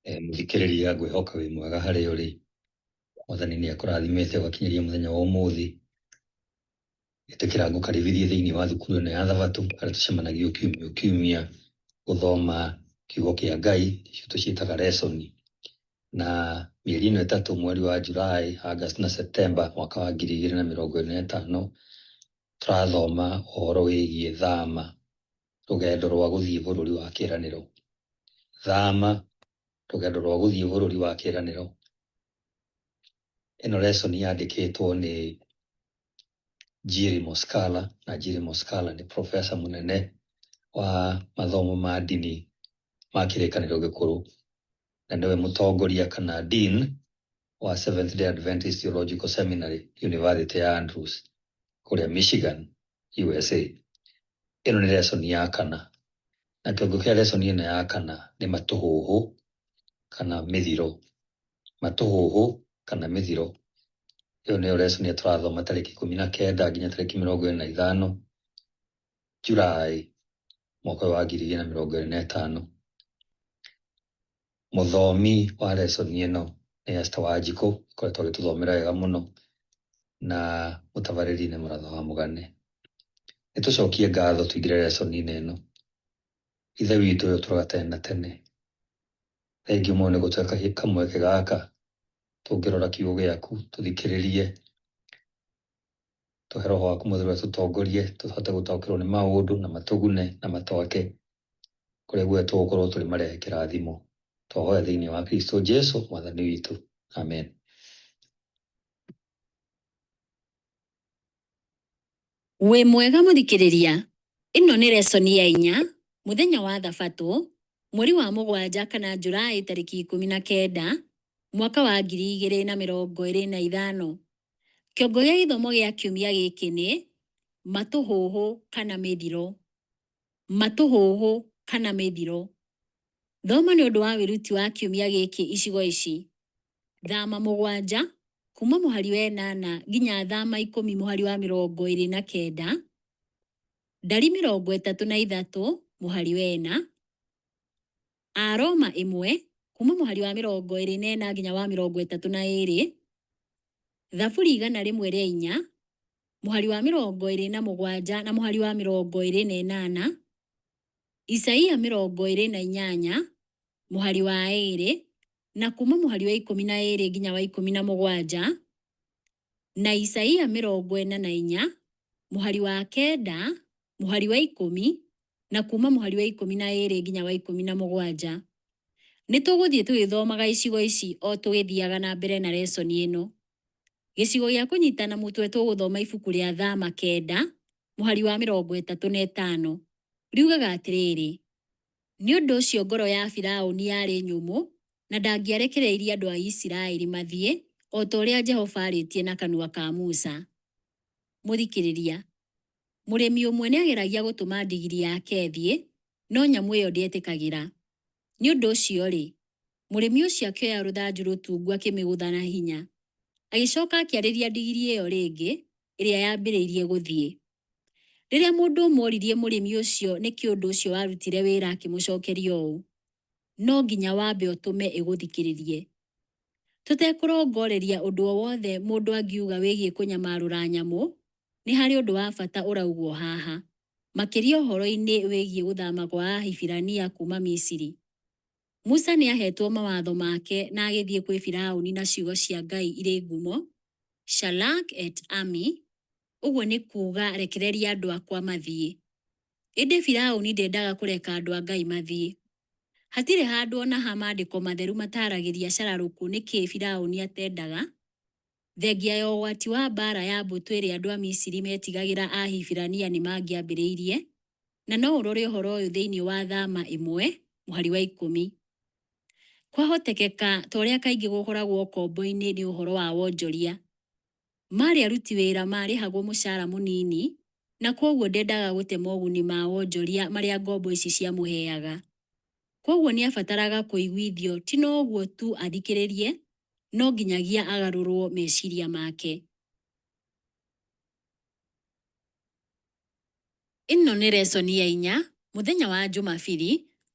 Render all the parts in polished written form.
Mũthikĩrĩria, ngwĩhoka wĩ mwega harĩa ũrĩ. Mwathani nĩ akũrathimĩte ũgakinyĩria mũthenya wa ũmũthĩ. Ĩtĩkĩra ngũkaribithie thĩinĩ wa thukuru ĩno ya Thabatũ harĩa tũcemanagia o kiumia o kiumia gũthoma kiugo kĩa Ngai, icio tũciĩtaga lesson. Na mĩeri ĩno ĩtatũ, mweri wa July, August na September mwaka wa 2025, tũrathoma ũhoro wĩgiĩ thama, rũgendo rwa gũthiĩ bũrũri wa kĩĩranĩro. Thama, rũgendo rwa gũthiĩ bũrũri wa kĩĩranĩro. Ĩno lesson yandĩkĩtwo nĩ Jiri Moskala, na Jiri Moskala nĩ professor mũnene wa mathomo ma ndini ma kĩrĩkanĩro gĩkũrũ, na nĩwe mũtongoria kana dean wa Seventh Day Adventist Theological Seminary, University ya Andrews kũrĩa Michigan, USA. Ĩno nĩ lesson ya kana, na kĩongo kĩa lesson ĩno ya kana nĩ matũhũhũ kana mĩthiro. Matũhũhũ kana mĩthiro. Ĩyo nĩyo lesson ĩrĩa tũrathoma tarĩki 19 nginya tarĩki 25 July mwaka ũyũ wa 2025. Mũthomi wa lesson ĩno nĩ Esther Wanjikũ, akoretwo agĩtũthomera wega mũno, na mũtabarĩri nĩ Mũratho wa Mũgane. Nĩ tũcokie ngatho tũingĩre lesson-inĩ ĩno. Ithe witũ ũrĩa ũtũũraga tene na tene, thengiũ mũno nĩ gũtũhe kamweke gaka tũngĩrora kiugo gĩaku, tũthikĩrĩrie, tũhe Roho waku Mũtheru atũtongorie, tũhote gũtaũkĩrwo nĩ maũndũ na matũgune na matwake kũrĩa guothe tũgũkorwo tũrĩ marehe kĩrathimo. Twahoya thĩinĩ wa Kristo Jesu Mwathani witũ. Amen. Wĩ mwega mũthikĩrĩria, ĩno nĩ lesson ya inya, mũthenya wa thabatũ, mweri wa mũgwanja kana Julaĩ tarĩki 19, mwaka wa 2025. Kĩongo gĩa gĩthomo gĩa kiumia gĩkĩ nĩ matũhũhũ kana mĩthiro. Matũhũhũ kana mĩthiro. Thoma nĩ ũndũ wa wĩruti wa kiumia gĩkĩ icigo ici: Thama mũgwanja kuma mũhari wa ĩnana nginya Thama 10 mũhari wa 29, Ndari 33 mũhari wa ĩna, Aroma 1 kuma mũhari wa 24 nginya wa 32, Thaburi 104 mũhari wa 27 na mũhari wa 28, Isaia 28 mũhari wa 2 na kuma mũhari wa 12 nginya wa 17, na Isaia 44 mũhari wa 9, mũhari wa 10 na kuma mũhari wa 12 nginya wa 17. Nĩ tũgũthiĩ tũgĩthomaga icigo ici o tũgĩthiaga na mbere na lesson ĩno. Gĩcigo gĩa kũnyitana mũtwe tũgũthoma ibuku rĩa Thama 9 mũhari wa 35. Riugaga atĩrĩrĩ, Nĩ ũndũ ũcio ngoro ya Firaũni yarĩ nyũmũ, na ndangĩarekereirie andũ a Isiraeli mathiĩ, o ta ũrĩa Jehova aarĩtie na kanua ka Musa. Mũthikĩrĩria. Mũrĩmi ũmwe nĩ aageragia gũtũma ndigiri yake ĩthiĩ, no nyamũ ĩyo ndĩetĩkagĩra. Nĩ ũndũ ũcio-rĩ, mũrĩmi ũcio akĩoya rũthanju rũtungu akĩmĩgũtha na hinya. Agĩcoka akĩarĩria ndigiri ĩyo rĩngĩ, ĩrĩa yaambĩrĩirie gũthiĩ. Rĩrĩa mũndũ ũmwe oririe mũrĩmi ũcio nĩkĩ ũndũ ũcio warutire wĩra akĩmũcokeria ũũ, No nginya wambe ũtũme ĩgũthikĩrĩrie. Tũtekũrongoreria ũndũ o wothe mũndũ angiuga wĩgiĩ kũnyamarũra nyamũ, nĩ harĩ ũndũ wa bata ũraugwo haha, makĩria ũhoro-inĩ wĩgiĩ gũthama kwa Ahibirania kuuma Misiri. Musa nĩ aahetwo mawatho make na agĩthiĩ kwĩ Firauni na ciugo cia Ngai irĩ ngumo, Shalach et ami, ũguo nĩ kuuga rekereria andũ akwa mathiĩ. Ĩndĩ Firauni ndendaga kũreka andũ a Ngai mathiĩ. Hatirĩ handũ o na ha Maandĩko Matheru mataaragĩria cararũkũ nĩkĩ Firauni atendaga, thengia ya ũgwati wa mbaara ya mbũtũ ĩrĩa andũ a Misiri meetigagĩra Ahibirania nĩ mangĩambĩrĩirie, na no ũrore ũhoro ũyũ thĩinĩ wa Thama 1, mũhari wa 10. Kwahotekeka, ta ũrĩa kaingĩ gũkoragwo ũkombo-inĩ nĩ ũhoro wa wonjoria. Marĩ aruti wĩra maarĩhagwo mũcara mũnini na kwoguo ndendaga gũte moguni ma wonjoria marĩa ngombo ici ciamũheaga. Kwoguo nĩ aabataraga kũiguithio ti no ũguo tu athikĩrĩrie, no nginyagia agarũrũo meciria make. Ĩno nĩ lesson ya inya, mũthenya wa Jumabiri,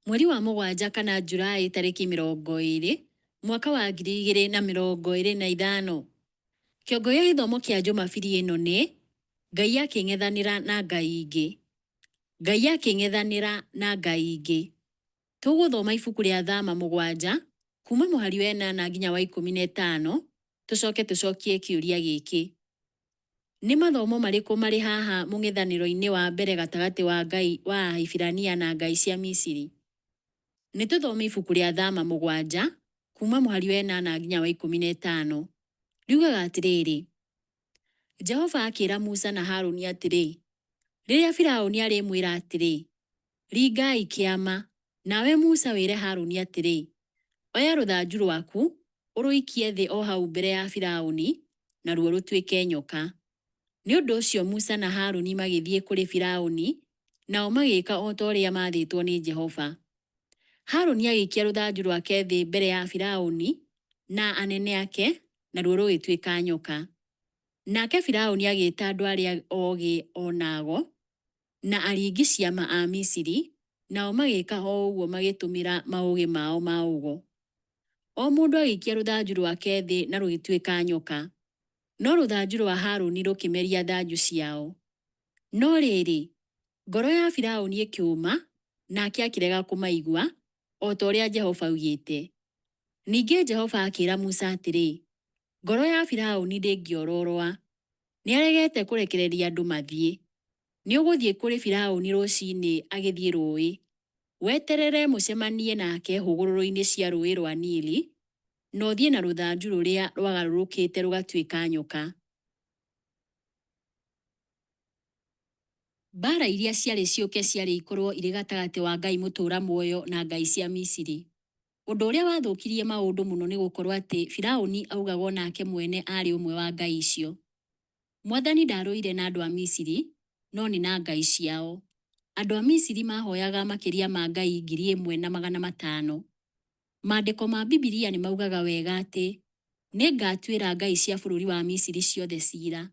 Mweri wa mũgwanja kana Julaĩ tarĩki 20 mwaka wa 2025. Kĩongo gĩa gĩthomo kĩa Jumabiri ĩno nĩ Ngai akĩng'ethanĩra na ngai ingĩ. Ngai akĩng'ethanĩra na ngai ingĩ. Tũgũthoma ibuku rĩa Thama 7 kuma mũhari wa 8 nginya wa 15, tũcoke tũcokie kĩũria gĩkĩ. Nĩ mathomo marĩkũ marĩ haha mũng'ethanĩro-inĩ wa mbere gatagatĩ wa Ngai wa Ahibirania na ngai cia Misiri? Nĩ tũthome ibuku rĩa Thama 7 kuma mũhari wa 8 nginya wa 15. Riugaga atĩrĩrĩ, Jehova akĩra Musa na Haruni atĩrĩ, Rĩrĩa Firaũni arĩmwĩra atĩrĩ, 'Ringai kĩama, nawe Musa wĩre Haruni atĩrĩ, 'Oya rũthanju rwaku ũrũikie thĩ o hau mbere ya Firaũni, naruo rũtuĩke nyoka. Nĩ ũndũ ũcio Musa na Haruni magĩthiĩ kũrĩ Firaũni, nao magĩĩka o ta ũrĩa maathĩtwo nĩ Jehova. Haruni agĩikia rũthanju rwake thĩ mbere ya Firaũni na anene ake, naruo rũgĩtuĩka nyoka. Nake Firaũni agĩĩta andũ arĩa oogĩ o na ago, na aringi ciama a Misiri, nao magĩĩka o ũguo magĩtũmĩra maũgĩ mao ma ũgo. O mũndũ agĩikia rũthanju rwake thĩ na rũgĩtuĩka nyoka. No rũthanju rwa Haruni rũkĩmeria thanju ciao. No rĩrĩ, ngoro ya Firaũni ĩkĩũma, nake akĩrega kũmaigua, o ta ũrĩa Jehova oigĩte. Ningĩ Jehova akĩĩra Musa atĩrĩ, Ngoro ya Firaũni ndĩngĩororoa. Nĩaregete kũrekereria andũ mathiĩ. Nĩũgũthiĩ kũrĩ Firaũni rũciinĩ agĩthiĩ rũũĩ. Weterere mũcemanie nake hũgũrũrũ-inĩ cia Rũũĩ rwa Nili, na ũthiĩ na rũthanju rũrĩa rwagarũrũkĩte rũgatuĩka nyoka. Mbaara iria ciarĩ ciũke ciarĩ ikorũo irĩ gatagatĩ wa Ngai mũtũũra muoyo na ngai cia Misiri. Ũndũ ũrĩa wathũkirie maũndũ mũno nĩ gũkorũo atĩ Firauni augaga o nake mwene aarĩ ũmwe wa ngai icio. Mwathani ndaarũire na andũ a Misiri, no nĩ na ngai ciao. Andũ a Misiri maahoyaga makĩria ma ngai 1500. Maandĩko ma Bibilia nĩ maugaga wega atĩ, Nĩngatuĩra ngai cia bũrũri wa Misiri ciothe ciira.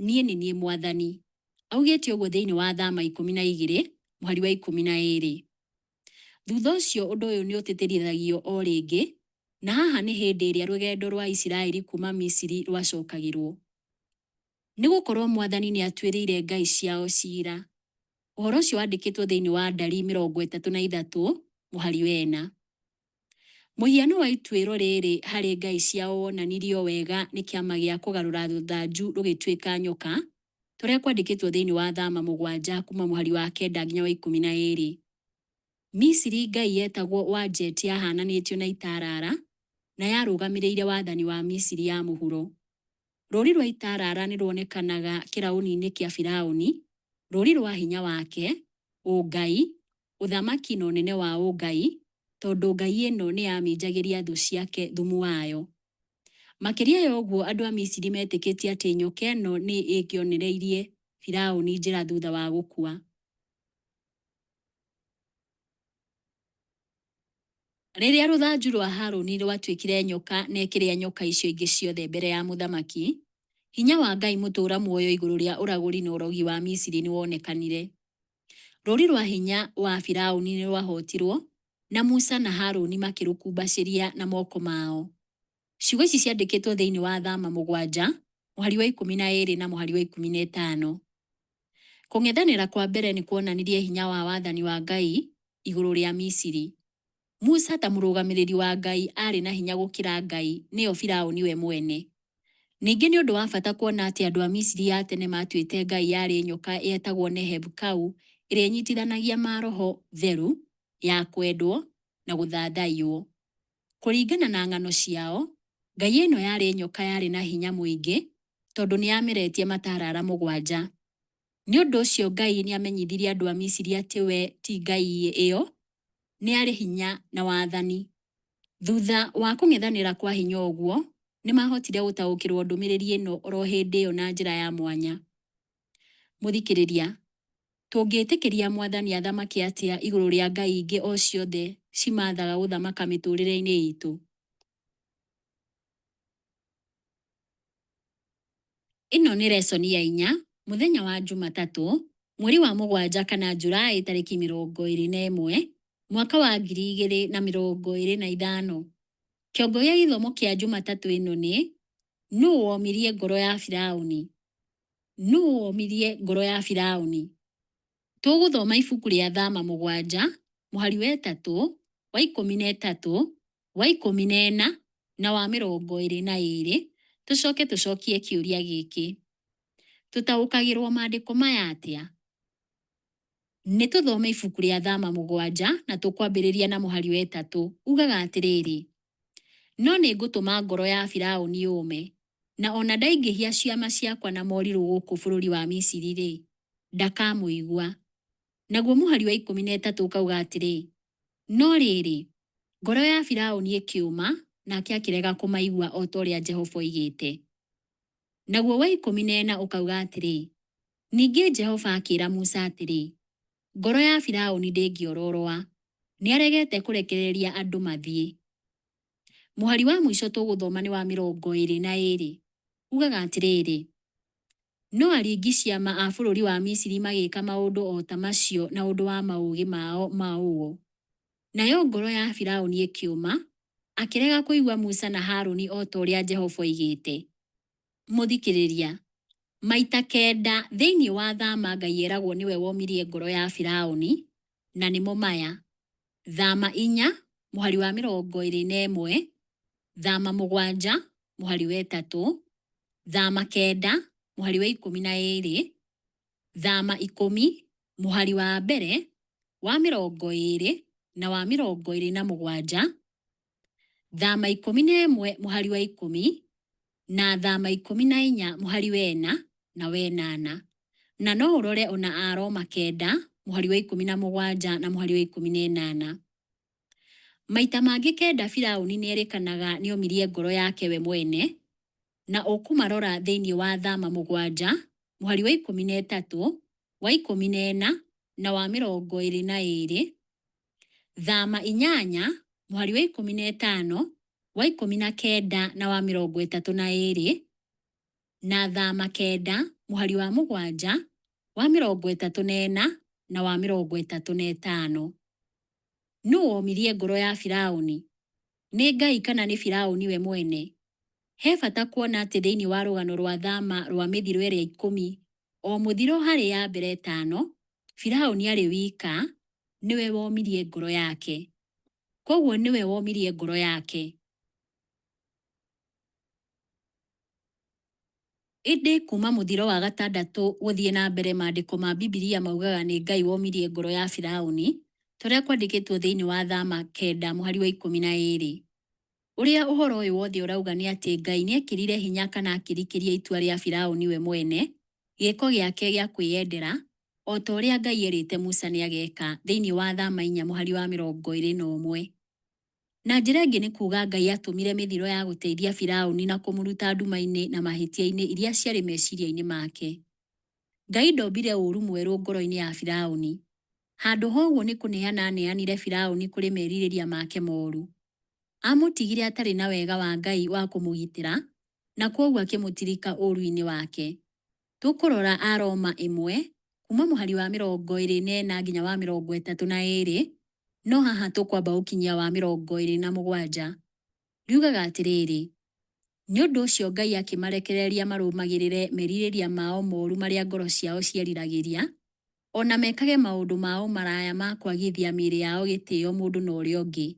Niĩ nĩ niĩ Mwathani. Augĩte ũguo thĩinĩ wa Thama 12, mũhari wa 12. Thutha ũcio ũndũ ũyũ nĩ ũtĩtĩrithagio o rĩngĩ, na haha nĩ hĩndĩ ĩrĩa rũgendo rwa Isiraeli kuuma Misiri rwacokagĩrũo. Nĩ gũkorũo Mwathani nĩatuĩrĩire ngai ciao cira. Ũhoro ũcio wandĩkĩtwo thĩinĩ wa Ndari 33, mũhari wa 4. Mũhiano wa ituĩro rĩrĩ harĩ ngai ciao wonanirio wega nĩ kĩama gĩa kũgarũra rũthanju rũgĩtuĩka nyoka, ta ũrĩa kwandĩkĩtwo thĩinĩ wa Thama 7 kuuma mũhari wa 9 nginya wa 12. Misiri ngai yetagwo Wadjet yahaananĩtio na itarara na yarũgamĩrĩire wathani wa Misiri ya mũhuro. Rũũri rwa itarara nĩ rwonekanaga kĩraũni-inĩ kĩa Firauni, rũũri rwa hinya wake, ũngai, ũthamaki na ũnene wa ũngai, tondũ ngai ĩno nĩ yaminjagĩria thũ ciake thumu wayo. Makĩria ya ũguo andũ a Misiri metĩkĩtie atĩ nyoka ĩno nĩ ĩngĩonereirie Firauni njĩra thutha wa gũkua. Rĩrĩa rũthanju rwa Haruni rwatuĩkire nyoka na ĩkĩrĩa nyoka icio ingĩ ciothe mbere ya mũthamaki, hinya wa Ngai mũtũũra muoyo igũrũ rĩa ũragũri na ũrogi wa Misiri nĩwonekanire. Rũũri rwa hinya wa Firauni nĩrwahootirwo, na Musa na Haruni makĩrũkumbacĩria na moko mao. Ciugo ici ciandĩkĩtwo thĩinĩ wa Thama 7, mũhari wa 12 na mũhari wa 15. Kũng'ethanĩra kwa mbere nĩ kwonanirie hinya wa wathani wa Ngai igũrũ rĩa Misiri. Musa ta mũrũgamĩrĩri wa Ngai aarĩ na hinya gũkĩra ngai, nĩyo Firauni we mwene. Ningĩ nĩ ũndũ wa bata kuona atĩ andũ a Misiri ya tene maatuĩte ngai yarĩ nyoka yetagwo Neheb-kau ĩrĩa ĩnyitithanagia maroho theru, ya kwendwo, na gũthathaiyo. Kũringana na ng'ano ciao, ngai ĩno yarĩ nyoka yarĩ na hinya mũingĩ tondũ nĩ yameretie matarara 7. Nĩ ũndũ ũcio Ngai nĩ amenyithirie andũ a Misiri atĩ we ti ngai ĩyo, nĩ arĩ hinya na wathani. Thutha wa kũng'ethanĩra kwa hinya ũguo, nĩ maahotire gũtaũkĩrũo ndũmĩrĩri ĩno oro hĩndĩ ĩyo na njĩra ya mwanya. Mũthikĩrĩria, tũngĩtĩkĩria Mwathani athamake atĩa igũrũ rĩa ngai ingĩ o ciothe cimathaga gũthamaka mĩtũrĩre-inĩ itũ? Ĩno nĩ lesson ya 4, mũthenya wa Jumatatũ, mweri wa 7 kana Julaĩ tarĩki 21, Mwaka wa 2025. Kĩongo gĩa gĩthomo kĩa Jumatatũ ĩno nĩ Nũũ womirie ngoro ya Firaũni? Nũũ womirie ngoro ya Firaũni? Tũgũthoma ibuku rĩa Thama 7, mũhari wa 3, wa 13, wa 14 na wa 22, tũcoke tũcokie kĩũria gĩkĩ. Tũtaũkagĩrũo maandĩko maya atĩa? Nĩ tũthome ibuku rĩa Thama 7 na tũkwambĩrĩria na mũhari wa 3. Ugaga atĩrĩrĩ, no nĩ ngũtũma ngoro ya Firaũni yũme, na o na ndaingĩhia ciama ciakwa na morirũ gũkũ bũrũri wa Misiri-rĩ, ndakamũigua. Naguo mũhari wa 13 ũkauga atĩrĩ, no rĩrĩ, ngoro ya Firaũni ĩkĩũma, nake akĩrega kũmaigua o ta ũrĩa Jehova oigĩte. Naguo wa 14 ũkauga atĩrĩ, ningĩ Jehova akĩra Musa atĩrĩ, ngoro ya Firaũni ndĩngĩororoa, nĩaregete kũrekereria andũ mathiĩ. Mũhari wa mũico tũgũthoma nĩ wa 22. Ugaga atĩrĩrĩ, no aringi ciama a bũrũri wa Misiri magĩka maũndũ o ta macio na ũndũ wa maũgĩ mao ma ũgo. Nayo ngoro ya Firaũni ĩkĩũma, akĩrega kũigua Musa na Harũni o ta ũrĩa Jehova oigĩte. Mũthikĩrĩria, maita 9 thĩinĩ wa Thama Ngai eragwo nĩwe womirie ngoro ya Firaũni, na nĩmo maya: Thama 4, mũhari wa 21, Thama 7, mũhari wa 3, Thama 9, mũhari wa 12, Thama 10, mũhari wa mbere, wa 20 na wa 27, Thama 11, mũhari wa 10, na Thama 14, mũhari wa 4 na wa 8. Na no ũrore ona Aroma 9, mũhari wa 17 na mũhari wa 18. Maita mangĩ 9 Firaũni nĩerĩkanaga nĩomirie ngoro yake we mwene, na ũkũmarora thĩinĩ wa Thama 7, mũhari wa 13, wa 14 na wa 22, Thama 8, mũhari wa 15, wa 19 na wa 32, na Thama 9, mũhari wa 7, wa 34 na wa 35. Nũũ womirie ngoro ya Firaũni? Nĩ Ngai kana nĩ Firaũni we mwene? He bata kuona atĩ thĩinĩ wa rũgano rwa Thama rwa mĩthiro ĩrĩa 10, o mũthiro harĩ ya mbere 5, Firaũni arĩ wika nĩwe womirie ngoro yake. Kwoguo nĩwe womirie ngoro yake. Ĩndĩ kuma mũthiro wa 6 gũthiĩ na mbere maandĩko ma Bibilia maugaga nĩ Ngai womirie ngoro ya Firaũni, ta ũrĩa kwandĩkĩtwo thĩinĩ wa Thama 9 mũhari wa 12. Ũrĩa ũhoro ũyũ wothe ũrauga nĩ atĩ Ngai nĩekĩrire hinya kana akĩrikĩria itua rĩa Firaũni we mwene, gĩĩko gĩake gĩa kwĩyendera, o ta ũrĩa Ngai erĩte Musa nĩageka thĩinĩ wa Thama 4 mũhari wa 21. Na njĩra ĩngĩ nĩ kuuga Ngai atũmire mĩthiro ya gũteithia Firaũni na kũmũruta nduma-inĩ na mahĩtia-inĩ iria ciarĩ meciria-inĩ make. Ngai ndombire ũũru mwerũ ngoro-inĩ ya Firaũni. Handũ ha ũguo nĩ kũneana aneanire Firaũni kũrĩ merirĩria make moru. Amũtigire atarĩ na wega wa Ngai wa kũmũgitĩra na kwoguo akĩmũtirika ũũru-inĩ wake. Tũkũrora Aroma 1 kuma mũhari wa 24 nginya wa 32, no haha tũkwamba gũkinyia wa 27. Riugaga atĩrĩrĩ, nĩ ũndũ ũcio Ngai akĩmarekereria marũmagĩrĩre merirĩria mao moru marĩa ngoro ciao cieriragĩria, o na mekage maũndũ ma ũmaraya ma kwagithia mĩĩrĩ yao gĩtĩo mũndũ na ũrĩa ũngĩ.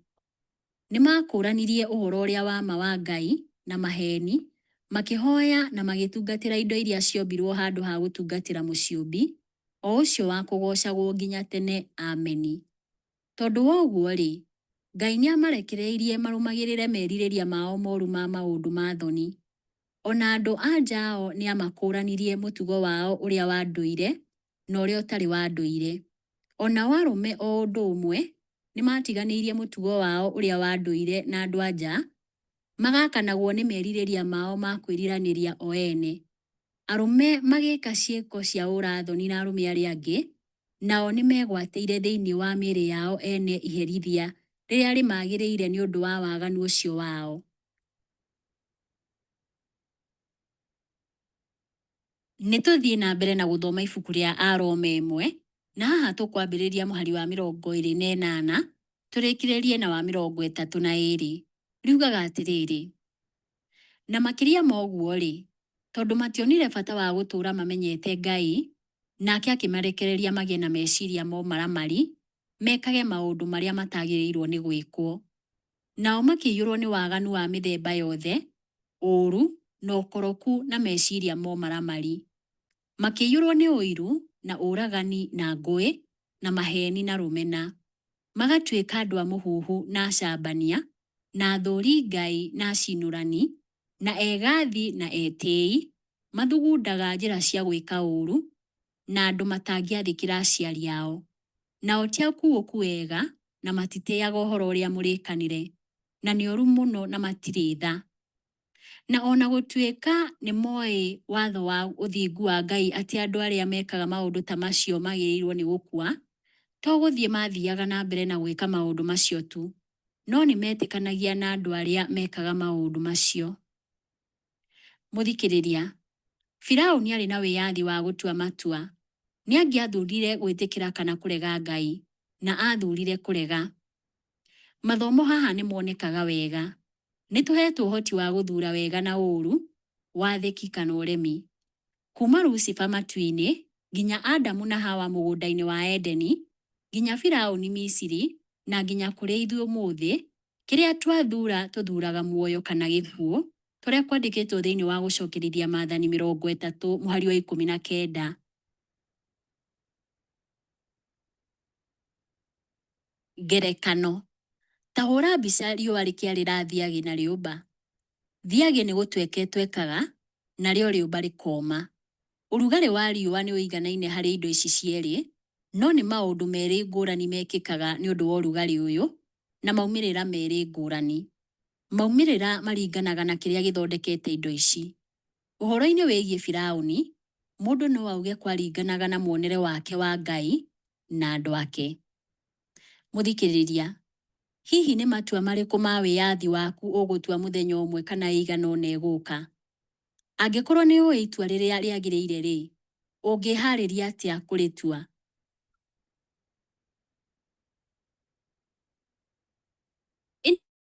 Nĩmakũũranirie ũhoro ũrĩa wa ma wa Ngai na maheeni, makĩhoya na magĩtungatĩra indo iria ciombirwo handũ ha gũtungatĩra Mũciũmbi, o ũcio wa kũgoocagwo nginya tene. Ameni. Tondũ wa ũguo-rĩ, Ngai nĩamarekereirie marũmagĩrĩre merirĩria mao moru ma maũndũ ma thoni. O na andũ-a-nja ao nĩamakũũranirie mũtugo wao ũrĩa wa ndũire na ũrĩa ũtarĩ wa ndũire. O nao arũme o ũndũ ũmwe nĩmatiganĩirie mũtugo wao ũrĩa wa ndũire na andũ-a-nja, magakanagwo nĩ merirĩria mao ma kwĩriranĩria o ene. Arũme magĩĩka ciĩko cia ũũra-thoni na arũme arĩa angĩ, nao nĩmegwatĩire thĩinĩ wa mĩĩrĩ yao ene iherithia rĩrĩa rĩmagĩrĩire nĩ ũndũ wa waganu ũcio wao. Nĩ tũthiĩ na mbere na gũthoma ibuku rĩa Aroma 1, na haha tũkwambĩrĩria mũhari wa 28. Tũrĩkĩrĩrie na wa 32. Riugaga atĩrĩrĩ, na makĩria ma ũguo-rĩ, tondũ mationire bata wa gũtũũra mamenyete Ngai, nake akĩmarekereria magĩe na meciria ma ũmaramari, mekage maũndũ marĩa matagĩrĩirũo nĩ gwĩkwo. Nao makĩiyũrũo nĩ waganu wa mĩthemba yothe, ũũru, na ũkoroku, na meciria ma ũmaramari. Makĩiyũrũo nĩ ũiru, na ũragani, na ngũĩ, na maheeni, na rũmena. Magatuĩka andũ a mũhuhu na acambania, na athũũri Ngai na acinũrani, na egathi na etĩĩi, mathugundaga njĩra cia gwĩka ũũru, na andũ matangĩathĩkĩra aciari ao. Nao ti akuũku wega, na matitĩaga ũhoro ũrĩa mũrĩkanĩre, na nĩ oru mũno na matirĩ tha. Na o na gũtuĩka nĩ moĩ watho wa ũthingu wa Ngai atĩ andũ arĩa mekaga maũndũ ta macio magĩrĩirũo nĩ gũkua, to gũthiĩ maathiaga na mbere na gwĩka maũndũ macio tu, no nĩ metĩkanagia na andũ arĩa mekaga maũndũ macio. Mũthikĩrĩria, Firauni arĩ na wĩyathi wa gũtua matua. Nĩ angĩathurire gwĩtĩkĩra kana kũrega Ngai, na aathurire kũrega. Mathomo haha nĩ monekaga wega. Nĩ tũheetwo ũhoti wa gũthuura wega na ũũru, wathĩki kana ũremi. Kuuma Lucifer matu-inĩ, nginya Adamu na Hawa mũgũnda-inĩ wa Edeni, nginya Firauni Misiri, na nginya kũrĩ ithuĩ ũmũthĩ, kĩrĩa twathuura tũthuuraga muoyo kana gĩkuũ, ta ũrĩa kwandĩkĩtwo thĩinĩ wa Gũcokerithia Maathani 30 mũhari wa 19. Ngerekano, Ta hũũra mbica riũa rĩkĩarĩra thiagĩ na rĩũmba. Thiagĩ nĩ gũtweka ĩtwekaga, narĩo rĩũmba rĩkooma. Ũrugarĩ wa riũa nĩ ũiganaine harĩ indo ici cierĩ, no nĩ maũndũ merĩ ngũrani mekĩkaga nĩ ũndũ wa ũrugarĩ ũyũ, na maumĩrĩra merĩ ngũrani. Maumĩrĩra maringanaga na kĩrĩa gĩthondekete indo ici. Ũhoro-inĩ wĩgiĩ Firauni, mũndũ no auge kwaringanaga na muonere wake wa Ngai na andũ ake. Mũthikĩrĩria, hihi nĩ matua marĩkũ ma wĩyathi waku ũgũtua mũthenya ũmwe kana ĩigana ũna ĩgũka? Angĩkorũo nĩ ũĩ itua rĩrĩa rĩagĩrĩire-rĩ, ũngĩĩhaarĩria atĩa kũrĩtua?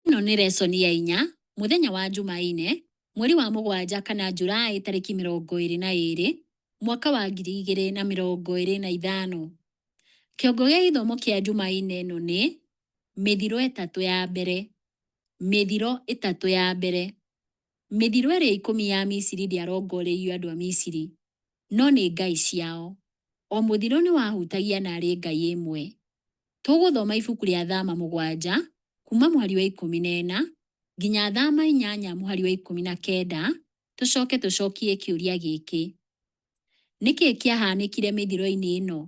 Ĩno nĩ lesson ya inya, mũthenya wa Jumaine, mweri wa mũgwanja kana Julaĩ tarĩki 22, mwaka wa 2025. Kĩongo gĩa gĩthomo kĩa Jumaine ĩno nĩ mĩthiro ĩtatũ ya mbere. Mĩthiro ĩtatũ ya mbere. Mĩthiro ĩrĩa ikũmi ya Misiri ndĩarongoreirio andũ a Misiri, no nĩ ngai ciao. O mũthiro nĩ wahutagia narĩ ngai ĩmwe. Tũgũthoma ibuku rĩa Thama mũgwanja kuma mũhari wa 14 nginya Thama 8 mũhari wa 19, tũcoke tũcokie kĩũria gĩkĩ. Nĩkĩ kĩahanĩkire mĩthiro-inĩ ĩno?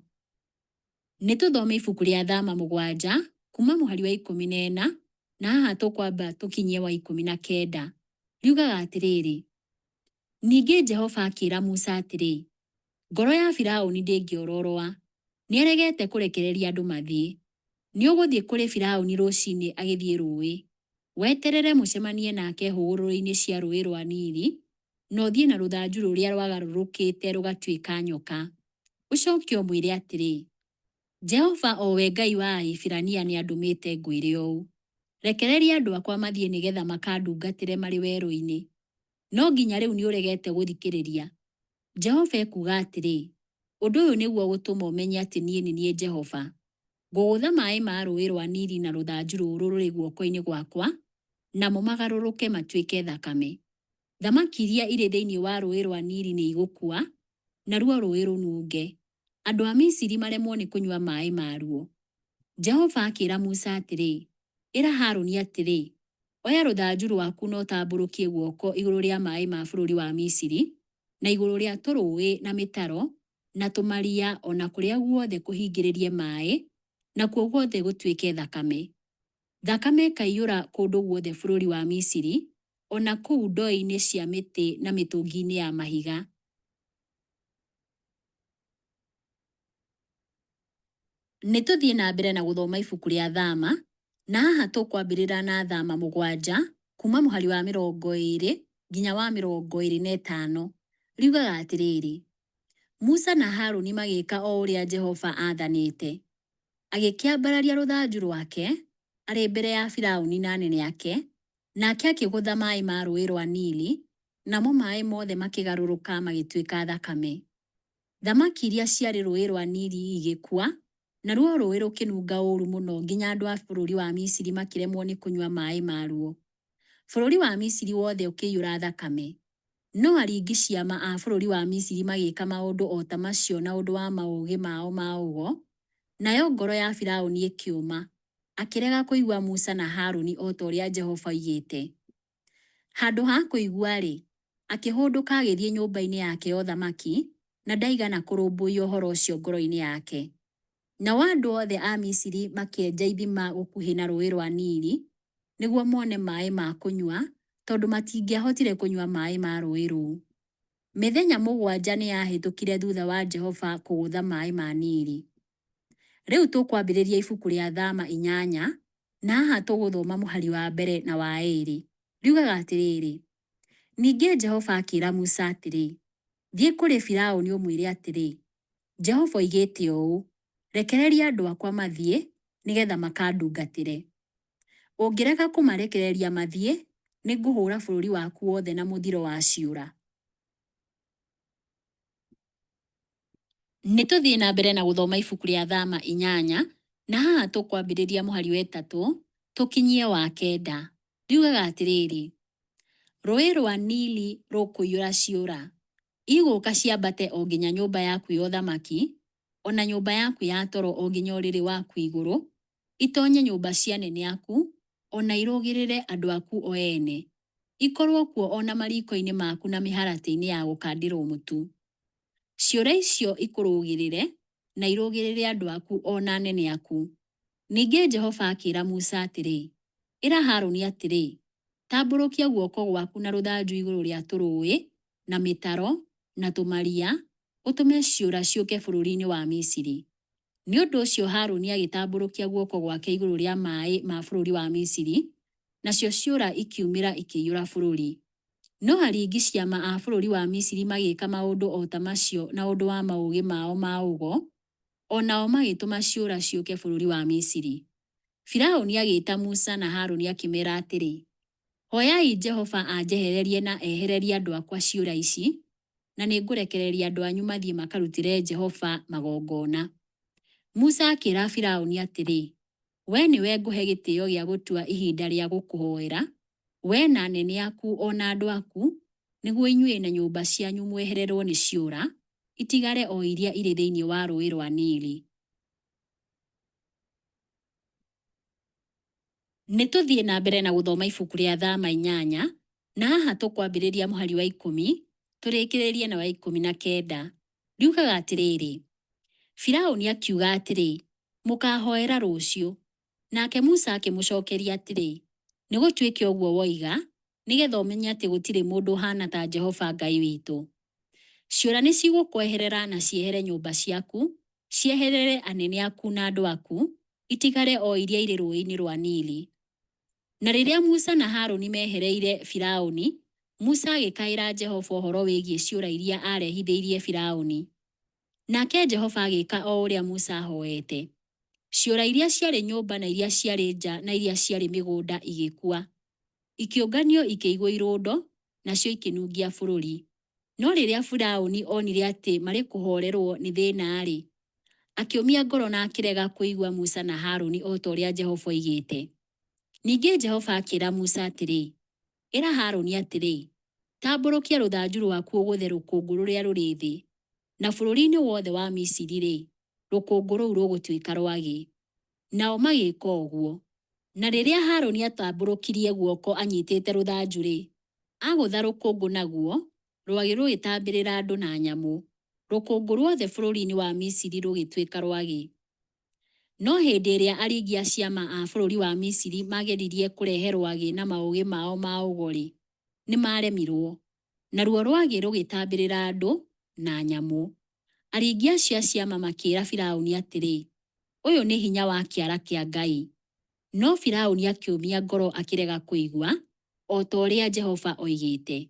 Nĩ tũthome ibuku rĩa Thama mũgwanja kuma mũhari wa 14 na haha tũkwamba tũkinyie wa 19. Riugaga atĩrĩrĩ, Ningĩ Jehova akĩra Musa atĩrĩ, Ngoro ya Firauni ndĩngĩororoa, nĩaregete kũrekereria andũ mathiĩ. Nĩũgũthiĩ kũrĩ Firauni rũcinĩ agĩthiĩ rũũĩ. Weterere mũcemanie nake hũgũrũrũ-inĩ cia rũũĩ rwa Nili, na ũthiĩ na rũthanju rũrĩa rwagarũrũkĩte rũgatuĩka nyoka. Ũcoke ũmwĩre atĩrĩ, 'Jehova o we Ngai wa Ahibirania nĩandũmĩte ngwĩre ũũ, Rekereria andũ akwa mathiĩ nĩgetha makandungatĩre marĩ werũ-inĩ. No nginya rĩu nĩũregete gũthikĩrĩria. Jehova ekuuga atĩrĩ, Ũndũ ũyũ nĩguo ũgũtũma ũmenye atĩ niĩ nĩ niĩ Jehova. Ngũgũtha maĩ ma Rũũĩ rwa Nili na rũthanju rũrũ rũrĩ guoko-inĩ gwakwa, namo magarũrũke matuĩke thakame. Thamaki iria irĩ thĩinĩ wa Rũũĩ rwa Nili nĩ igũkua, naruo rũũĩ rũnunge. Andũ a Misiri maremwo nĩ kũnyua maĩ maruo. Jehova akĩra Musa atĩrĩ, Ĩra Harũni atĩrĩ, 'Oya rũthanju rwaku na ũtambũrũkie guoko igũrũ rĩa maĩ ma bũrũri wa Misiri, na igũrũ rĩa tũrũũĩ na mĩtaro, na tũmaria o na kũrĩa guothe kũhingĩrĩrie maĩ, nakuo guothe gũtuĩke thakame. Thakame ĩkaiyũra kũndũ guothe bũrũri wa Misiri, o na kũu ndoo-inĩ cia mĩtĩ na mĩtũngi-inĩ ya mahiga. Nĩ tũthiĩ na mbere na gũthoma ibuku rĩa Thama, na haha tũkwambĩrĩra na Thama mũgwanja, kuma mũhari wa 20 nginya wa 25. Riugaga atĩrĩrĩ, Musa na Haruni magĩka o ũrĩa Jehova aathanĩte. Agĩkĩambararia rũthanju rwake, arĩ mbere ya Firauni na anene ake, nake akĩgũtha maĩ ma Rũũĩ rwa Nili, namo maĩ mothe makĩgarũrũka magĩtuĩka thakame. Thamaki iria ciarĩ Rũũĩ rwa Nili igĩkua, naruo rũũĩ rũkĩnunga ũũru mũno nginya andũ a bũrũri wa Misiri makĩremwo nĩ kũnyua maĩ maruo. Bũrũri wa Misiri wothe ũkĩiyũra thakame. No aringi ciama a bũrũri wa Misiri magĩka maũndũ o ta macio na ũndũ wa maũgĩ mao ma ũgo, nayo ngoro ya Firauni ĩkĩũma, akĩrega kũigua Musa na Haruni o ta ũrĩa Jehova oigĩte. Handũ ha kũigua-rĩ, akĩhũndũka agĩthiĩ nyũmba-inĩ yake ya ũthamaki, na ndaigana kũrũmbũiya ũhoro ũcio ngoro-inĩ yake. Nao andũ othe a Misiri makĩenja ithima gũkuhĩ na Rũũĩ rwa Nili nĩguo mone maĩ ma kũnyua, tondũ matingĩahotire kũnyua maĩ ma rũũĩ rũu. Mĩthenya 7 nĩ yahĩtũkire thutha wa Jehova kũgũtha maĩ ma Nili. Rĩu tũkwambĩrĩria ibuku rĩa Thama 8, na haha tũgũthoma mũhari wa mbere na wa ĩĩrĩ. Riugaga atĩrĩrĩ, Ningĩ Jehova akĩra Musa atĩrĩ, Thiĩ kũrĩ Firauni ũmwĩre atĩrĩ, 'Jehova oigĩte ũũ, Rekereria andũ akwa mathiĩ, nĩgetha makandungatĩre. Ũngĩrega kũmarekereria mathiĩ, nĩ ngũhũũra bũrũri waku wothe na mũthiro wa ciũra. Nĩ tũthiĩ na mbere na gũthoma ibuku rĩa Thama 8, na haha tũkwambĩrĩria mũhari wa 3 tũkinyie wa 9. Riugaga atĩrĩrĩ, Rũũĩ rwa Nili rũkũiyũra ciũra. Igũũka ciambate o nginya nyũmba yaku ya ũthamaki, o na nyũmba yaku ya toro o nginya ũrĩrĩ waku igũrũ, itonye nyũmba cia anene aku, o na irũgĩrĩre andũ aku o ene. Ikorũo kuo o na mariiko-inĩ maku na mĩharatĩ-inĩ ya gũkandĩrwo mũtu. Ciũra icio ikũrũgĩrĩre, na irũgĩrĩre andũ aku o na anene aku. Ningĩ Jehova akĩra Musa atĩrĩ, Ĩra Haruni atĩrĩ, 'Tambũrũkia guoko gwaku na rũthanju igũrũ rĩa tũrũũĩ, na mĩtaro, na tũmaria, ũtũme ciũra ciũke bũrũri-inĩ wa Misiri. Nĩ ũndũ ũcio Haruni agĩtambũrũkia guoko gwake igũrũ rĩa maĩ ma bũrũri wa Misiri, nacio ciũra ikiumĩra ikĩiyũra bũrũri. No aringi ciama a bũrũri wa Misiri magĩka maũndũ o ta macio na ũndũ wa maũgĩ mao ma ũgo, o nao magĩtũma ciũra ciũke bũrũri wa Misiri. Firauni agĩta Musa na Haruni akĩmeera atĩrĩ, Hoyai Jehova anjehererie na ehererie andũ akwa ciũra ici, na nĩ ngũrekereria andũ anyu mathiĩ makarutĩre Jehova magongona. Musa akĩra Firauni atĩrĩ, Wee nĩwe ngũhe gĩtĩo gĩa gũtua ihinda rĩa gũkũhoera, wee na anene aku o na andũ aku, nĩguo inyuĩ na nyũmba cianyu mwehererũo nĩ ciũra, itigare o iria irĩ thĩinĩ wa Rũũĩ rwa Nili. Nĩ tũthiĩ na mbere na gũthoma ibuku rĩa Thama 8, na haha tũkwambĩrĩria mũhari wa 10 tũrĩkĩrĩrie na wa 19. Riugaga atĩrĩrĩ, Firauni akiuga atĩrĩ, Mũkaahoera rũciũ. Nake Musa akĩmũcokeria atĩrĩ, Nĩ gũtuĩke ũguo woiga, nĩgetha ũmenye atĩ gũtirĩ mũndũ ũhaana ta Jehova Ngai witũ. Ciũra nĩ cigũkweherera na ciehere nyũmba ciaku, cieherere anene aku na andũ aku, itigare o iria irĩ Rũũĩ-inĩ rwa Nili. Na rĩrĩa Musa na Haruni meehereire Firauni, Musa agĩkaĩra Jehova ũhoro wĩgiĩ ciũra iria aarehithĩirie Firauni. Nake Jehova agĩka o ũrĩa Musa aahoete. Ciũra iria ciarĩ nyũmba na iria ciarĩ nja na iria ciarĩ mĩgũnda igĩkua. Ikĩũnganio ikĩigwo irũndo, nacio ikĩnungia bũrũri. No rĩrĩa Firauni onire atĩ marĩ kũhoorerũo nĩ thĩna-rĩ, akĩũmia ngoro na akĩrega kũigua Musa na Haruni o ta ũrĩa Jehova oigĩte. Ningĩ Jehova akĩra Musa atĩrĩ, Ĩra Haruni atĩrĩ, 'Tambũrũkia rũthanju rwaku ũgũthe rũkũngũ rũrĩa rũrĩ thĩ, na bũrũri-inĩ wothe wa Misiri-rĩ, rũkũngũ rũu rũgũtuĩka rwagĩ. Nao magĩka ũguo. Na rĩrĩa Haruni aatambũrũkirie guoko anyitĩte rũthanju-rĩ, agũtha rũkũngũ naguo, rwagĩ rũgĩtambĩrĩra andũ na nyamũ. Rũkũngũ ruothe bũrũri-inĩ wa Misiri rũgĩtuĩka rwagĩ. No hĩndĩ ĩrĩa aringi a ciama a bũrũri wa Misiri maageririe kũrehe rwagĩ na maũgĩ mao ma ũgo-rĩ, nĩ maaremirũo. Naruo rwagĩ rũgĩtambĩrĩra andũ na nyamũ. Aringi acio a ciama makĩra Firauni atĩrĩ, Ũyũ nĩ hinya wa kĩara kĩa Ngai. No Firauni akĩũmia ngoro akĩrega kũigua, o ta ũrĩa Jehova oigĩte.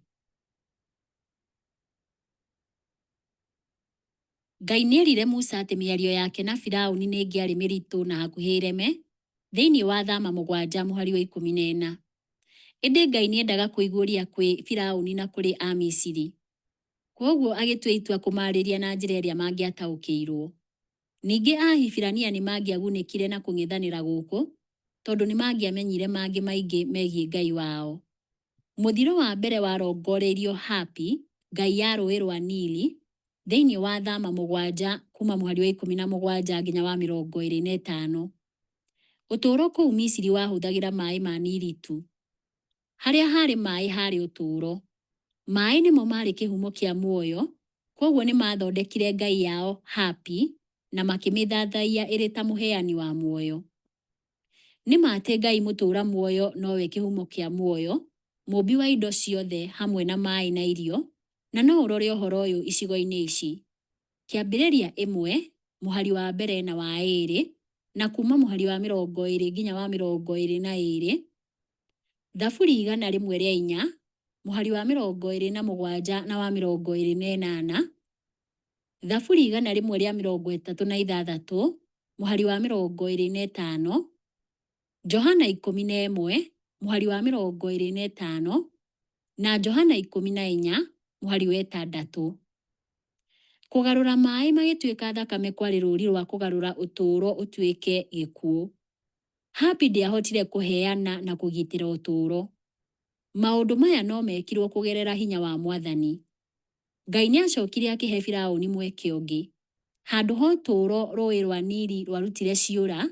Ngai nĩ eerire Musa atĩ mĩario yake na Firauni nĩ ĩngĩarĩ mĩritũ na hakuhĩ ĩreme, Thĩinĩ wa Thama mũgwanja mũhari wa 14. Ĩndĩ Ngai nĩendaga kwĩguũria kwĩ Firauni na kũrĩ Amisiri. Kwoguo agĩtua itua kũmaarĩria na njĩra ĩrĩa mangĩataũkĩirũo. Ningĩ Ahibirania nĩ mangĩagunĩkire na kũng'ethanĩra gũkũ tondũ nĩ mangĩamenyire mangĩ maingĩ megiĩ Ngai wao. Mũthiro wa mbere warongoreirio Hapi, ngai ya rũũĩ rwa Nili, thĩinĩ wa Thama mũgwanja kuma mũhari wa 17 nginya wa 25. Ũtũũro kũu Misiri wahũthagĩra maĩ ma Nili tu. Harĩa haarĩ maĩ haarĩ ũtũũro. Maĩ nĩmo maarĩ kĩhumo kĩa muoyo, kwoguo nĩ maathondekire ngai yao Hapi na makĩmĩthathaiya ĩrĩ ta mũheani wa muoyo. Nĩ ma atĩ Ngai mũtũũra muoyo nowe kĩhumo kĩa muoyo, mũũmbi wa indo ciothe hamwe na maĩ na irio, na no ũrore ũhoro ũyũ icigo-inĩ ici, Kĩambĩrĩria ĩmwe, mũhari wa mbere na wa ĩĩrĩ, na kuuma mũhari wa 20 nginya wa 22, Thaburi 104, mũhari wa 27 na wa 28, Thaburi 136, mũhari wa 25, Johana 11, mũhari wa 25, na Johana 14, mũhari wa 6. Kũgarũra maĩ magĩtuĩka thakame kwarĩ rũũri rwa kũgarũra ũtũũro ũtuĩke gĩkuũ. Hapi ndĩahotire kũheana na kũgitĩra ũtũũro. Maũndũ maya no meekirũo kũgerera hinya wa Mwathani. Ngai nĩ aacokire akĩhe Firauni mweke ũngĩ. Handũ ha ũtũũro, Rũũĩ rwa Nili rwarutire ciũra,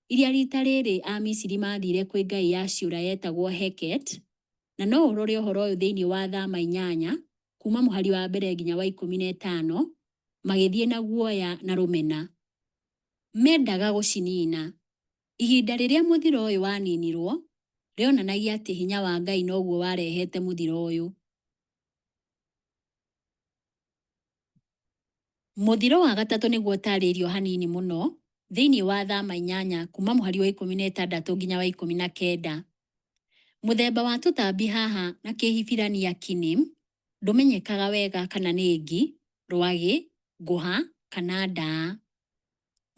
iria riita rĩrĩ Amisiri maathire kwĩ ngai ya ciũra yetagwo Heket, na no ũrore ũhoro ũyũ thĩinĩ wa Thama inyanya, kuuma mũhari wa mbere nginya wa 15, magĩthiĩ na guoya na rũmena. Mendaga gũciniina. Ihinda rĩrĩa mũthiro ũyũ waninirũo, rĩonanagia atĩ hinya wa Ngai noguo warehete mũthiro ũyũ. Mũthiro wa gatatũ nĩguo ũtaarĩirio hanini mũno thĩinĩ wa Thama inyanya kuuma mũhari wa 16 nginya wa 19. Mũthemba wa tũtambi haha na Kĩhibirania kinim ndũmenyekaga wega kana nĩ ngi, rwagĩ, ngũha, kana ndaa.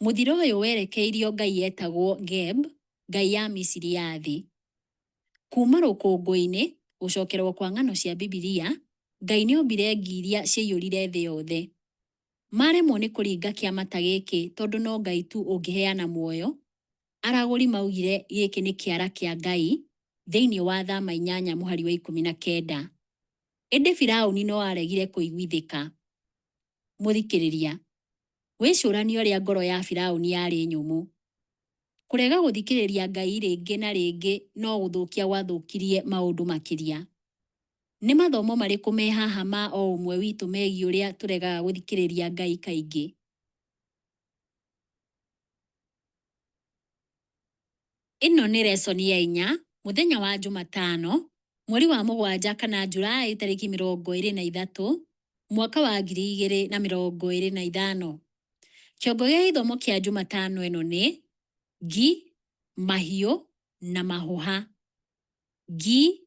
Mũthiro ũyũ werekeirio ngai yetagwo Geb, ngai ya Misiri ya thĩ. Kuuma rũkũngũ-inĩ, gũcokerwo kwa ng'ano cia Bibilia, Ngai nĩ ombire ngi iria ciaiyũrire thĩ yothe. Maremwo nĩ kũringa kĩama ta gĩkĩ tondũ no Ngai tu ũngĩheana muoyo, aragũri maugire gĩkĩ nĩ kĩara kĩa Ngai thĩinĩ wa Thama inyanya mũhari wa 19. Ĩndĩ Firauni no aaregire kũiguithĩka. Mũthikĩrĩria, wĩcũranie ũrĩa ngoro ya Firauni yarĩ nyũmũ. Kũrega gũthikĩrĩria Ngai rĩngĩ na rĩngĩ no gũthũkia gwathũkirie maũndũ makĩria. Nĩ mathomo marĩkũ me haha ma o ũmwe witũ megiĩ ũrĩa tũregaga gũthikĩrĩria Ngai kaingĩ? Ĩno nĩ lesson ya inya, mũthenya wa Njumatano, mweri wa mũgwanja kana Julaĩ tarĩki 23, mwaka wa 2025. Kĩongo gĩa gĩthomo kĩa Njumatano ĩno nĩ ngi, mahiũ na mahũha. Ngi,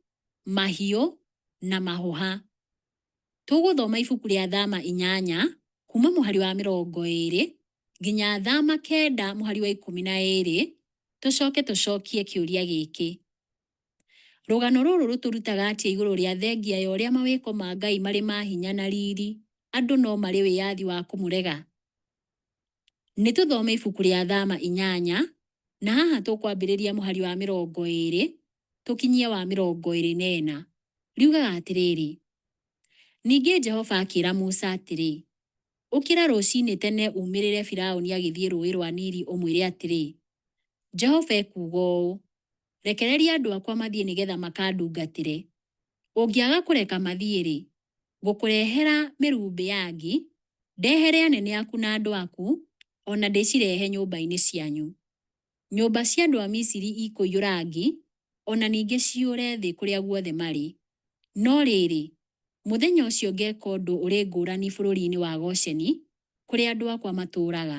mahiũ na mahũha. Tũgũthoma ibuku rĩa Thama inyanya kuma mũhari wa 20 nginya Thama kenda mũhari wa 12, tũcoke tũcokie kĩũria gĩkĩ. Rũgano rũrũ rũtũrutaga atĩa igũrũ rĩa thengia ya ũrĩa mawĩko ma Ngai marĩ ma hinya na riri, andũ no marĩ wĩyathi wa kũmũrega? Nĩ tũthome ibuku rĩa Thama inyanya, na haha tũkwambĩrĩria mũhari wa 20 tũkinyie wa 24. Riugaga atĩrĩrĩ, Ningĩ Jehova akĩra Musa atĩrĩ, Ũkĩra rũcinĩ tene uumĩrĩre Firauni agĩthiĩ Rũũĩ rwa Nili ũmwĩre atĩrĩ, 'Jehova ekuuga ũũ, Rekereria andũ akwa mathiĩ nĩgetha makandungatĩre. Ũngĩaga kũreka mathiĩ-rĩ, ngũkũrehera mĩrumbĩ ya ngi, ndehere anene aku na andũ aku, o na ndĩcirehe nyũmba-inĩ cianyu. Nyũmba cia andũ a Misiri ikũiyũra ngi, o na ningĩ ciyũre thĩ kũrĩa guothe marĩ. No rĩrĩ, mũthenya ũcio ngeeka ũndũ ũrĩ ngũrani bũrũri-inĩ wa Gosheni, kũrĩa andũ akwa matũũraga.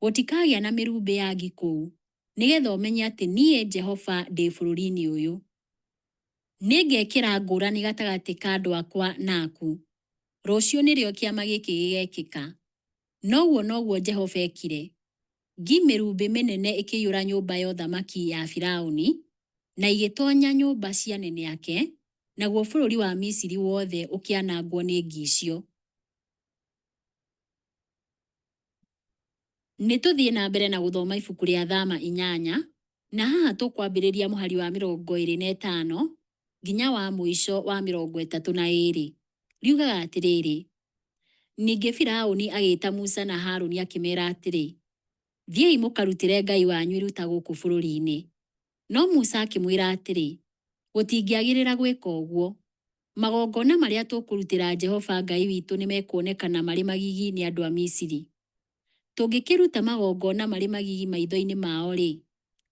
Gũtikagĩa na mĩrumbĩ ya ngi kũu, nĩgetha ũmenye atĩ niĩ, Jehova, ndĩ bũrũri-inĩ ũyũ. Nĩngekĩra ngũrani gatagatĩ ka andũ akwa na aku. Rũciũ nĩrĩo kĩama gĩkĩ gĩgekĩka. Noguo noguo Jehova eekire. Ngi mĩrumbĩ mĩnene ĩkĩiyũra nyũmba ya ũthamaki ya Firauni, na igĩtonya nyũmba cia anene ake, naguo bũrũri wa Misiri wothe ũkĩanangwo nĩ ngi icio. Nĩ tũthiĩ na mbere na gũthoma ibuku rĩa Thama 8, na haha tũkwambĩrĩria mũhari wa 25 nginya wa mũico wa 32. Riugaga atĩrĩrĩ, ningĩ Firauni agĩĩta Musa na Haruni akĩmeera atĩrĩ, Thiĩi mũkarutĩre Ngai wanyu iruta gũkũ bũrũri-inĩ. No Musa akĩmwĩra atĩrĩ, Gũtingĩagĩrĩra gwĩka ũguo. Magongona marĩa tũkũrutĩra Jehova Ngai witũ nĩmekuonekana marĩ magigi nĩ andũ a Misiri. Tũngĩkĩruta magongona marĩ magigi maitho-inĩ mao-rĩ,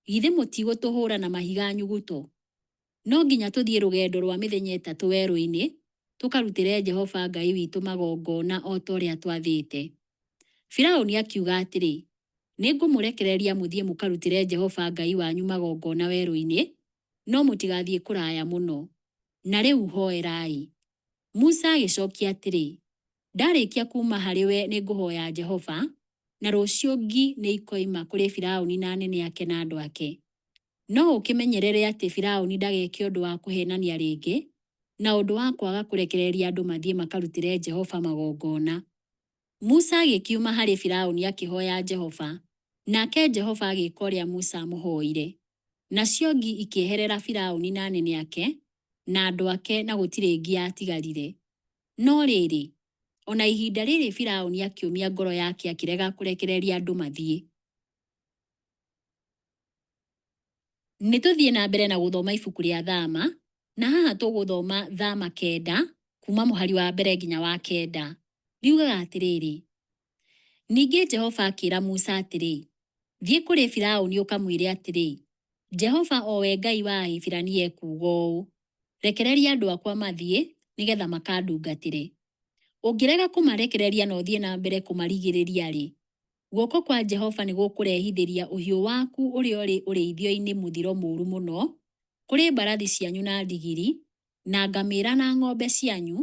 githĩ mũtigũtũhũũra na mahiga nyuguto? No nginya tũthiĩ rũgendo rwa mĩthenya 3 werũ-inĩ tũkarutĩre Jehova Ngai witũ magongona o ta ũrĩa atwathĩte. Firaũni akiuga atĩrĩ, Nĩngũmũrekereria mũthiĩ mũkarutĩre Jehova Ngai wanyu magongona werũ-inĩ, no mũtigathiĩ kũraya mũno. Na rĩu hooerai. Musa agĩcookia atĩrĩ, Ndarĩkia kuuma harĩwe nĩngũhooya Jehova, na rũciũ ngi nĩikoima kũrĩ Firaũni na anene ake na andũ ake. No ũkĩmenyerere atĩ Firaũni ndageke ũndũ wa kũheenania rĩngĩ, na ũndũ wa kwaga kũrekereria andũ mathiĩ makarutĩre Jehova magongona. Musa agĩkiuma harĩ Firaũni akĩhooya Jehova, nake Jehova agĩĩka ũrĩa Musa aamũhooire. Nacio ngi ikĩeherera Firaũni na anene ake, na andũ ake, na gũtirĩ ngi yatigarire. No rĩrĩ, o na ihinda rĩrĩ Firaũni akĩũmia ngoro yake akĩrega kũrekereria andũ mathiĩ. Nĩ tũthiĩ na mbere na gũthoma ibuku rĩa Thama, na haha tũgũthoma Thama 9, kuuma mũhari wa 1 nginya wa 9. Riugaga atĩrĩrĩ, ningĩ Jehova akĩra Musa atĩrĩ, Thiĩ kũrĩ Firaũni ũkamwĩre atĩrĩ, 'Jehova o we Ngai wa Ahibirania ekuuga ũũ, Rekereria andũ akwa mathiĩ, nĩgeetha makandungatĩre. Ũngĩrega kũmarekereria na ũthiĩ na mbere kũmarigĩrĩria-rĩ, guoko kwa Jehova nĩgũkũrehithĩria ũhiũ waku ũrĩa ũrĩ ũrĩithio-inĩ mũthiro mũũru mũno, kũrĩ mbarathi cianyu na ndigiri, na ngamĩĩra na ng'ombe cianyu,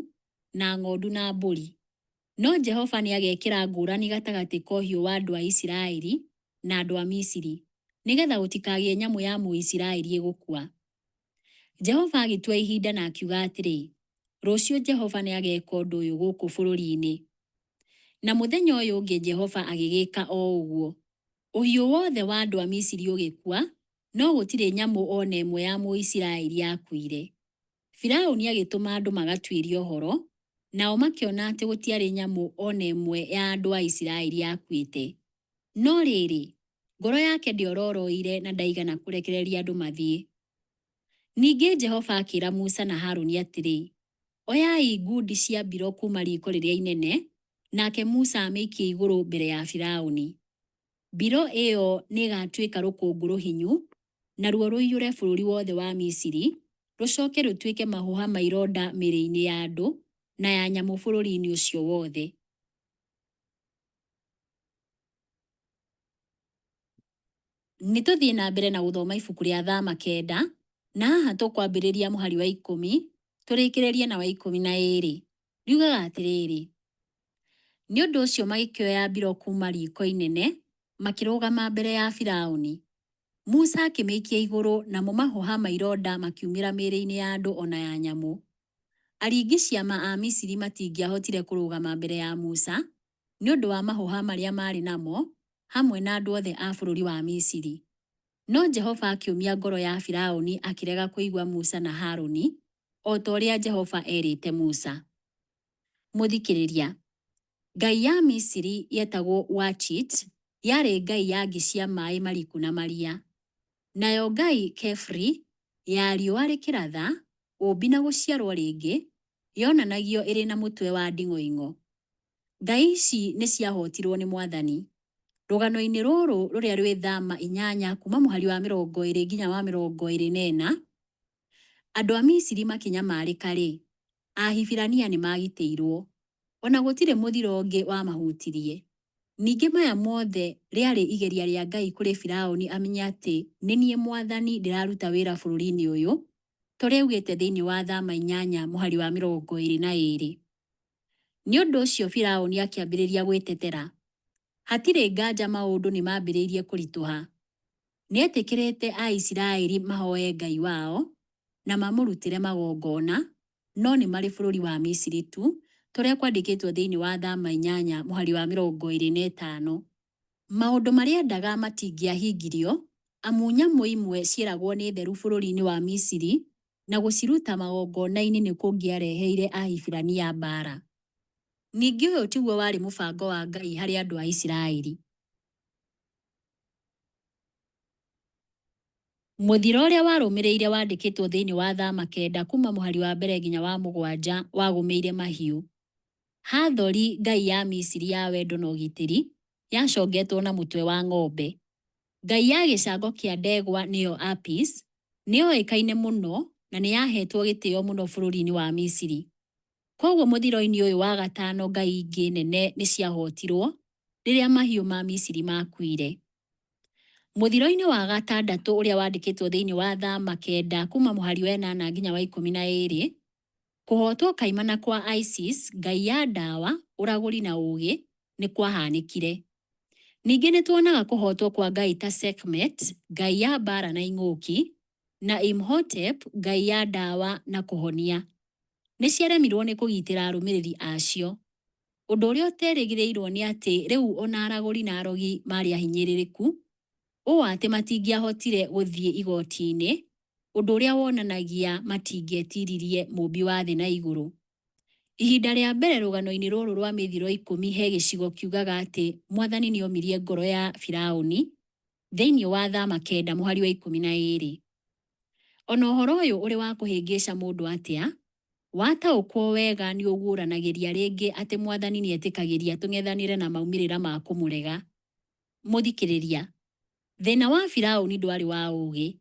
na ng'ondu na mbũri. No Jehova nĩagekĩra ngũũrani gatagatĩ ka ũhiũ wa andũ a Isiraeli na andũ a Misiri, nĩgeetha gũtikagĩe nyamũ ya Mũisiraeli ĩgũkua. Jehova agĩtua ihinda na akiuga atĩrĩ, Rũciũ Jehova nĩageeka ũndũ ũyũ gũkũ bũrũri-inĩ. Na mũthenya ũyũ ũngĩ Jehova agĩgĩka o ũguo. Ũhiũ wothe wa andũ a Misiri ũgĩkua, no gũtirĩ nyamũ o na ĩmwe ya Mũisiraeli yakuire. Firaũni agĩtũma andũ magatuĩrie ũhoro, nao makĩona atĩ gũtiarĩ nyamũ o na ĩmwe ya andũ a Isiraeli yakuĩte. No rĩrĩ, ngoro yake ndĩororoire na ndaigana kũrekereria andũ mathiĩ. Ningĩ Jehova akĩĩra Musa na Harũni atĩrĩ, Oyai ngundi cia mbiro kuuma riiko rĩrĩa inene, nake Musa amĩikie igũrũ mbere ya Firaũni. Mbiro ĩyo nĩĩgatuĩka rũkũngũ rũhinyu, naruo rũiyũre bũrũri wothe wa Misiri, rũcooke rũtuĩke mahũha ma ironda mĩĩrĩ-inĩ ya andũ na ya nyamũ bũrũri-inĩ ũcio wothe. Nĩ tũthiĩ na mbere na gũthoma ibuku rĩa Thama 9, na haha tũkwambĩrĩria mũhari wa 10 tũrĩkĩrĩrie na wa 12. Riugaga atĩrĩrĩ, nĩ ũndũ ũcio magĩkĩoya mbiro kuuma riiko inene, makĩrũgama mbere ya Firaũni. Musa akĩmĩikia igũrũ, namo mahũha ma ironda makiumĩra mĩĩrĩ-inĩ ya andũ o na ya nyamũ. Aringi ciama a Misiri matingĩahotire kũrũgama mbere ya Musa nĩ ũndũ wa mahũha marĩa maarĩ namo, hamwe na andũ othe a bũrũri wa Misiri. No Jehova akĩũmia ngoro ya Firaũni akĩrega kũigua Musa na Harũni, o ta ũrĩa Jehova eerĩte Musa. Mũthikĩrĩria, ngai ya Misiri yetagwo Uatchit, yarĩ ngai ya ngi cia maaĩ mariku na maria. Nayo ngai Khepri, ya riũa rĩkĩratha, ũũmbi na gũciarwo rĩngĩ, yonanagio ĩrĩ na mũtwe wa nding'oing'o. Ngai ici nĩciahootirwo nĩ Mwathani. Rũgano-inĩ rũrũ rũrĩa rwĩ Thama 8 kuuma mũhari wa 20 nginya wa 24, andũ a Misiri makĩnyamarĩka-rĩ, Ahibirania nĩmagitĩirwo. O na gũtirĩ mũthiro ũngĩ wamahutirie. Ningĩ maya mothe rĩarĩ igeria rĩa Ngai kũrĩ Firaũni amenye atĩ nĩ niĩ Mwathani ndĩraruta wĩra bũrũri-inĩ ũyũ, ta ũrĩa augĩte thĩinĩ wa Thama 8 mũhari wa 22. Nĩ ũndũ ũcio Firaũni akĩambĩrĩria gwĩtetera. Hatirĩ nganja maũndũ nĩ maambĩrĩirie kũritũha. Nĩetĩkĩrĩte Aisiraeli mahoe Ngai wao na mamũrutĩre magongona, no nĩ marĩ bũrũri wa Misiri tu, torĩa kwandĩkĩtwo thĩinĩ wa Thama inyanya mũhari wa 25. Maũndũ marĩa endaga matingĩahingirio, amu nyamũ imwe cieragwo nĩ theru bũrũri-inĩ wa Misiri na gũciruta magongona-inĩ nĩ kũngĩareheire Ahibirania mbaara. Ningĩ ũyũ tiguo warĩ mũbango wa Ngai harĩ andũ a Isiraeli. Mũthiro ũrĩa warũmĩrĩire wandĩkĩtwo thĩinĩ wa Thama kenda kuuma mũhari wa mbere nginya wa mũgwanja wagũmĩire mahiũ. Hathori, ngai ya Misiri ya wendo na ũgitĩri, yacongetwo na mũtwe wa ng'ombe. Ngai ya gĩcango kĩa ndegwa nĩyo Apis, nĩ yoĩkaine mũno na nĩ yaheetwo gĩtĩo mũno bũrũri-inĩ wa Misiri. Kwoguo mũthiro-inĩ ũyũ wa gatano ngai ingĩ nene nĩ ciahootirũo rĩrĩa mahiũ ma Misiri maakuire. Mũthiro-inĩ wa gatandatũ ũrĩa wandĩkĩtwo thĩinĩ wa Thama kenda kuuma mũhari wa ĩnana nginya wa 12, kũhootwo kaimana kwa Isis, ngai ya ndawa, ũragũri na ũũgĩ, nĩ kwahanĩkire. Ningĩ nĩ tuonaga kũhootwo kwa ngai ta Sekhmet, ngai ya mbaara na ing'ũki, na Imhotep, ngai ya ndawa na kũhonia. Nĩ ciaremirũo nĩ kũgitĩra arũmĩrĩri a cio. Ũndũ ũrĩa ũterĩgĩrĩirũo nĩ atĩ rĩu o na aragũri na arogi maarĩ ahinyĩrĩrĩku ũũ atĩ matingĩahotire gũthiĩ igooti-inĩ, ũndũ ũrĩa wonanagia matingĩetiririe Mũũmbi wa thĩ na igũrũ. Ihinda rĩa mbere rũgano-inĩ rũrũ rwa mĩthiro ikũmi he gĩcigo kiugaga atĩ Mwathani nĩomirie ngoro ya Firaũni thĩinĩ wa Thama kenda mũhari wa 12. Ona ũhoro ũyũ ũrĩ wa kũhĩngĩca mũndũ atĩa, wataũkwo wega nĩ ũguũranagĩria rĩngĩ atĩ Mwathani nĩetĩkagĩria tũng'ethanĩre na maumĩrĩra ma kũmũrega. Mũthikĩrĩria, thĩna wa Firaũni ndwarĩ wa ũũgĩ.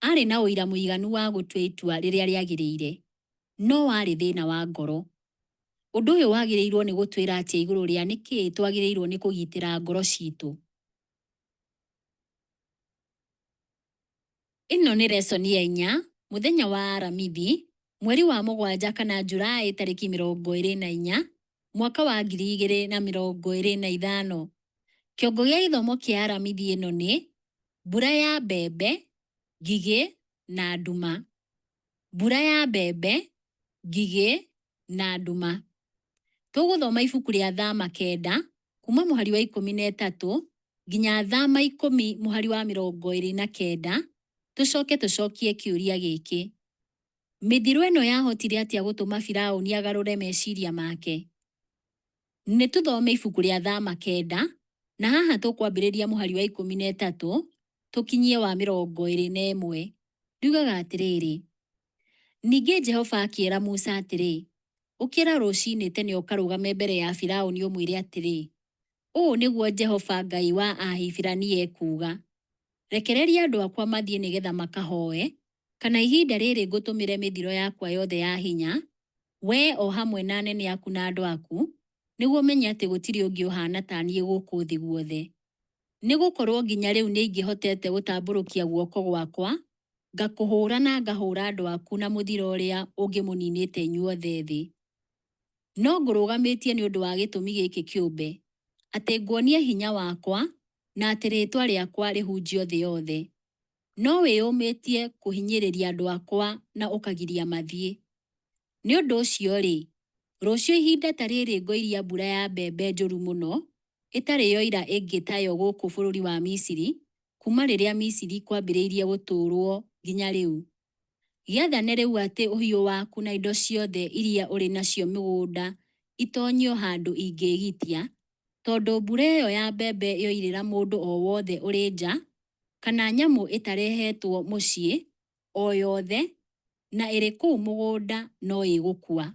Aarĩ na ũira mũiganu wa gũtua itua rĩrĩa rĩagĩrĩire. No warĩ thĩna wa ngoro. Ũndũ ũyũ wagĩrĩirũo nĩ gũtwĩra atĩa igũrũ rĩa nĩkĩĩ twagĩrĩirũo nĩ kũgitĩra ngoro ciitũ? Ĩno nĩ lesson ya inya, mũthenya wa Aramithi, mweri wa mũgwanja kana Julaĩ tarĩki 24, mwaka wa 2025. Kĩongo gĩa gĩthomo kĩa Aramithi ĩno nĩ, Mbura ya mbembe, ngigĩ na nduma. Mbura ya mbembe, ngigĩ na nduma. Tũgũthoma ibuku rĩa Thama kenda, kuma mũhari wa 13 nginya Thama 10 mũhari wa 29, tũcoke tũcokie kĩũria gĩkĩ. Mĩthiro ĩno yahotire atĩa gũtũma Firaũni agarũre meciria make? Nĩ tũthome ibuku rĩa Thama kenda, na haha tũkwambĩrĩria mũhari wa 13 tũkinyie wa 21. Riugaga atĩrĩrĩ, Ningĩ Jehova akĩĩra Musa atĩrĩ, Ũkĩra rũcinĩ tene ũkarũgame mbere ya Firaũni ũmwĩre atĩrĩ, 'Ũũ nĩguo Jehova Ngai wa Ahibirania ekuuga, Rekereria andũ akwa mathiĩ nĩgetha makahooe, kana ihinda rĩrĩ ngũtũmĩre mĩthiro yakwa yothe ya hinya, wee o hamwe na anene aku na andũ aku, nĩguo ũmenye atĩ gũtirĩ ũngĩ ũhaana ta niĩ gũkũ thĩ guothe. Nĩ gũkorũo nginya rĩu nĩ ingĩhotete gũtambũrũkia guoko gwakwa ngakũhũũra na ngahũũra andũ aku na mũthiro ũrĩa ũngĩmũniinĩte inyuothe thĩ. No ngũrũgamĩtie nĩ ũndũ wa gĩtũmi gĩkĩ kĩũmbe, atĩ nguonie hinya wakwa na atĩ rĩĩtwa rĩakwa rĩhunjio thĩ yothe. No wĩyũmĩtie kũhinyĩrĩria andũ akwa na ũkagiria mathiĩ. Nĩ ũndũ ũcio-rĩ, rũciũ ihinda ta rĩrĩ ngoiria mbura ya mbembe njũru mũno, ĩtarĩ yoira ĩngĩ tayo gũkũ bũrũri wa Misiri, kuuma rĩrĩa Misiri kwambĩrĩirie gũtũũrũo nginya rĩu. Gĩathane rĩu atĩ ũhiũ waku na indo ciothe iria ũrĩ nacio mĩgũnda itonyio handũ ingĩĩgitia, tondũ mbura ĩyo ya mbembe yoirĩra mũndũ o wothe ũrĩ nja, kana nyamũ ĩtarehetwo mũciĩ o yothe na ĩrĩ kũu mũgũnda no ĩgũkua.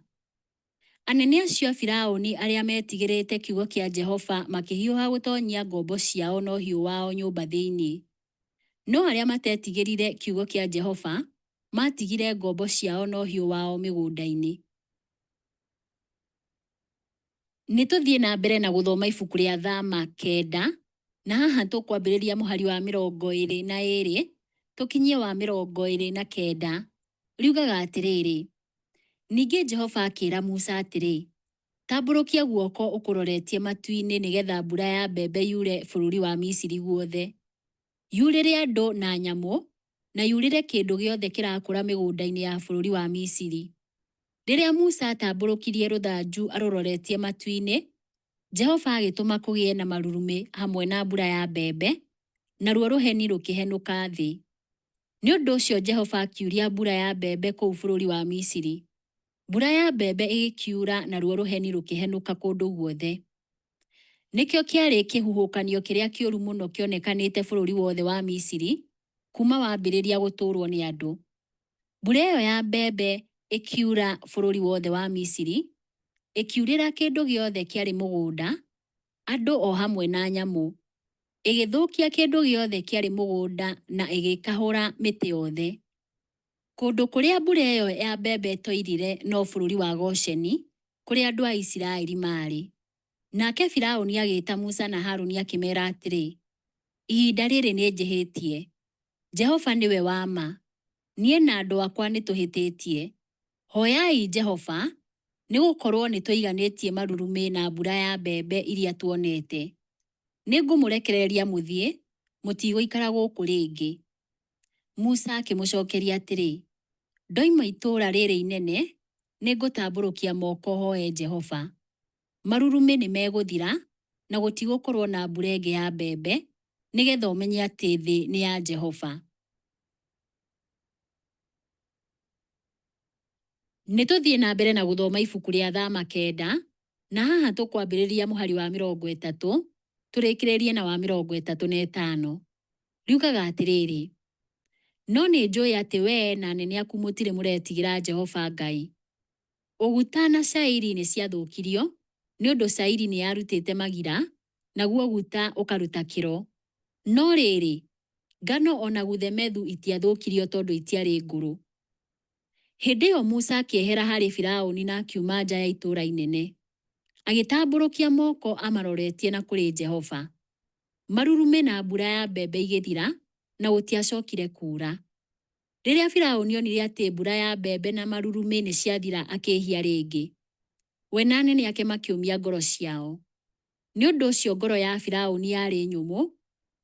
Anene acio a Firauni arĩa meetigĩrĩte kiugo kĩa Jehova makĩhiũha gũtonyia ngombo ciao na ũhiũ wao nyũmba thĩinĩ. No arĩa mateetigĩrire kiugo kĩa Jehova maatigire ngombo ciao na ũhiũ wao mĩgũnda-inĩ. Nĩ tũthiĩ na mbere na gũthoma ibuku rĩa Thama kenda, na haha tũkwambĩrĩria mũhari wa 22 tũkinyie wa 29. Riugaga atĩrĩrĩ, Ningĩ Jehova akĩra Musa atĩrĩ, Tambũrũkia guoko ũkũroretie matu-inĩ nĩgetha mbura ya mbembe yure bũrũri wa Misiri guothe, yurĩre andũ na nyamũ, na yurĩre kĩndũ gĩothe kĩrakũra mĩgũnda-inĩ ya bũrũri wa Misiri. Rĩrĩa Musa aatambũrũkirie rũthanju arũroretie matu-inĩ, Jehova agĩtũma kũgĩe na marurumĩ hamwe na mbura ya mbembe, naruo rũheni rũkĩhenũka thĩ. Nĩ ũndũ ũcio Jehova akiuria mbura ya mbembe kũu bũrũri wa Misiri. Mbura ya mbembe ĩgĩkiura naruo rũheni rũkĩhenũka kũndũ guothe. Nĩkĩo kĩarĩ kĩhuhũkanio kĩrĩa kĩũru mũno kĩonekanĩte bũrũri wothe wa Misiri kuuma wambĩrĩria gũtũũrũo nĩ andũ. Mbura ĩyo ya mbembe ĩkiura bũrũri wothe wa Misiri, ĩkiurĩra kĩndũ gĩothe kĩarĩ mũgũnda, andũ o hamwe na nyamũ. Ĩgĩthũkia kĩndũ gĩothe kĩarĩ mũgũnda na ĩgĩkahũra mĩtĩ yothe. Kũndũ kũrĩa mbura ĩyo ya mbembe ĩtoirire no bũrũri wa Gosheni, kũrĩa andũ a Isiraeli maarĩ. Nake Firaũni agĩĩta Musa na Harũni akĩmeera atĩrĩ, Ihinda rĩrĩ nĩnjĩhĩtie. Jehova nĩwe wa ma, niĩ na andũ akwa nĩtũhĩtĩtie. Hooyai Jehova, nĩgũkorwo nĩtũiganĩtie marurumĩ na mbura ya mbembe iria tuonete. Nĩngũmũrekereria mũthiĩ, mũtigũikara gũkũ rĩngĩ. Musa akĩmũcookeria atĩrĩ, Ndoima itũũra rĩrĩ inene, nĩngũtambũrũkia moko hooe Jehova. Marurumĩ nĩmegũthira, na gũtigũkorwo na mbura ĩngĩ ya mbembe, nĩgeetha ũmenye atĩ thĩ nĩ ya Jehova. Nĩ tũthiĩ na mbere na gũthoma ibuku rĩa Thama kenda, na haha tũkwambĩrĩria mũhari wa 30 tũrĩkĩrĩrie na wa 35. Riugaga atĩrĩrĩ, No nĩ njũĩ atĩ wee na anene aku mũtirĩ mũretigĩra Jehova Ngai. Ũguta na cairi nĩ ciathũkirio, nĩ ũndũ cairi nĩ yarutĩte magira, naguo ũguta ũkaruta kĩro. No rĩrĩ, ngano o na guthemethu itiathũkirio tondũ itiarĩ ngũrũ. Hĩndĩ ĩyo Musa akĩehera harĩ Firaũni na akiuma nja ya itũũra inene. Agĩtambũrũkia moko amaroretie na kũrĩ Jehova. Marurumĩ na mbura ya mbembe igĩthira, na gũtiacokire kuura. Rĩrĩa Firaũni onire atĩ mbura ya mbembe na marurumĩ nĩ ciathira akĩĩhia rĩngĩ. We na anene ake makĩũmia ngoro ciao. Nĩ ũndũ ũcio ngoro ya Firaũni yarĩ nyũmũ,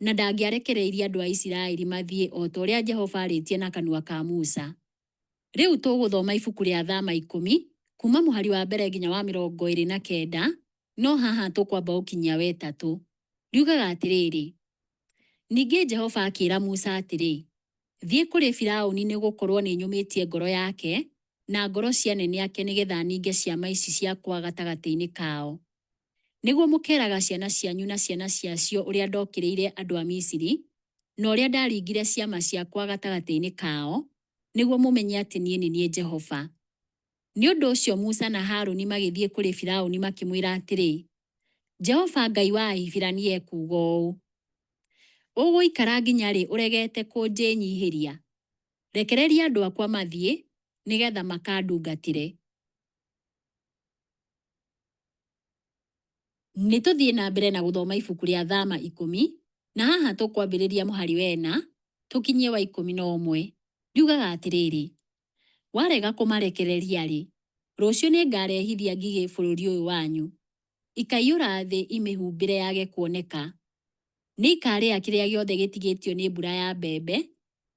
na ndangĩarekereirie andũ a Isiraeli mathiĩ o ta ũrĩa Jehova aarĩtie na kanua ka Musa. Rĩu tũgũthoma ibuku rĩa Thama 10, kuuma mũhari wa mbere nginya wa 29, no haha tũkwamba gũkinyia wa ĩtatũ. Riugaga atĩrĩrĩ, Ningĩ Jehova akĩra Musa atĩrĩ, Thiĩ kũrĩ Firaũni nĩgũkorwo nĩnyũmĩtie ngoro yake na ngoro cia anene ake nĩgeetha ninge ciama ici ciakwa gatagatĩ-inĩ kao. Nĩguo mũkeeraga ciana cianyu na ciana ciacio ũrĩa ndokĩrĩire andũ a Misiri, na ũrĩa ndaringire ciama ciakwa gatagatĩ-inĩ kao, nĩguo mũmenye atĩ niĩ nĩ niĩ Jehova. Nĩ ũndũ ũcio Musa na Harũni magĩthiĩ kũrĩ Firaũni makĩmwĩra atĩrĩ, Jehova Ngai wa Ahibirania ekuuga ũũ, 'Ũgũikara nginya rĩ ũregete kũnjĩnyiihĩria? Rekereria andũ akwa mathiĩ, nĩgeetha makandungatĩre. Nĩ tũthiĩ na mbere na gũthoma ibuku rĩa Thama 10, na haha tũkwambĩrĩria mũhari wa ĩna tũkinyie wa 11. Riugaga atĩrĩrĩ, Warega kũmarekereria-rĩ, rũciũ nĩngarehithia ngigĩ bũrũri ũyũ wanyu. Ikaiyũra thĩ imĩhumbĩre yage kuoneka. Nĩikarĩa kĩrĩa gĩothe gĩtigĩtio nĩ mbura ya mbembe,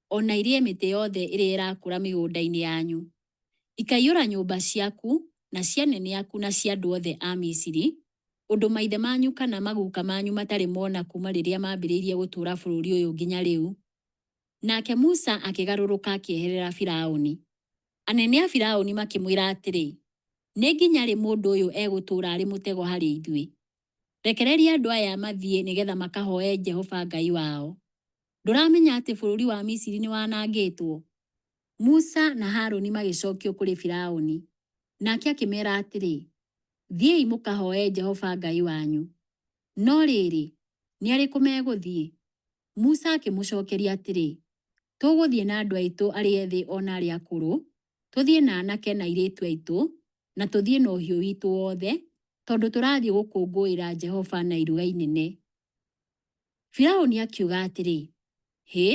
o na irĩe mĩtĩ yothe ĩrĩa ĩrakũra mĩgũnda-inĩ yanyu. Ikaiyũra nyũmba ciaku, na cia anene aku na cia andũ othe a Misiri, ũndũ maithe manyu kana maguuka manyu matarĩ mona kuuma rĩrĩa maambĩrĩirie gũtũũra bũrũri ũyũ nginya rĩu. Nake Musa akĩgarũrũka akĩeherera Firaũni. Anene a Firaũni makĩmwĩra atĩrĩ, Nĩ nginya rĩ mũndũ ũyũ egũtũũra arĩ mũtego harĩ ithuĩ? Rekereria andũ aya mathiĩ nĩgeetha makahooe Jehova Ngai wao. Ndũramenya atĩ bũrũri wa Misiri nĩwanangĩtwo? Musa na Harũni magĩcookio kũrĩ Firaũni, nake akĩmeera atĩrĩ, Thiĩi mũkahooe Jehova Ngai wanyu. No rĩrĩ, nĩ arĩkũ megũthiĩ? Musa akĩmũcookeria atĩrĩ, Tũgũthiĩ na andũ aitũ arĩa ethĩ o na arĩa akũrũ, tũthiĩ na aanake na airĩtu aitũ, na tũthiĩ na ũhiũ witũ wothe, tondũ tũrathiĩ gũkũngũĩra Jehova na iruga inene. Firaũni akiuga atĩrĩ, Hĩ,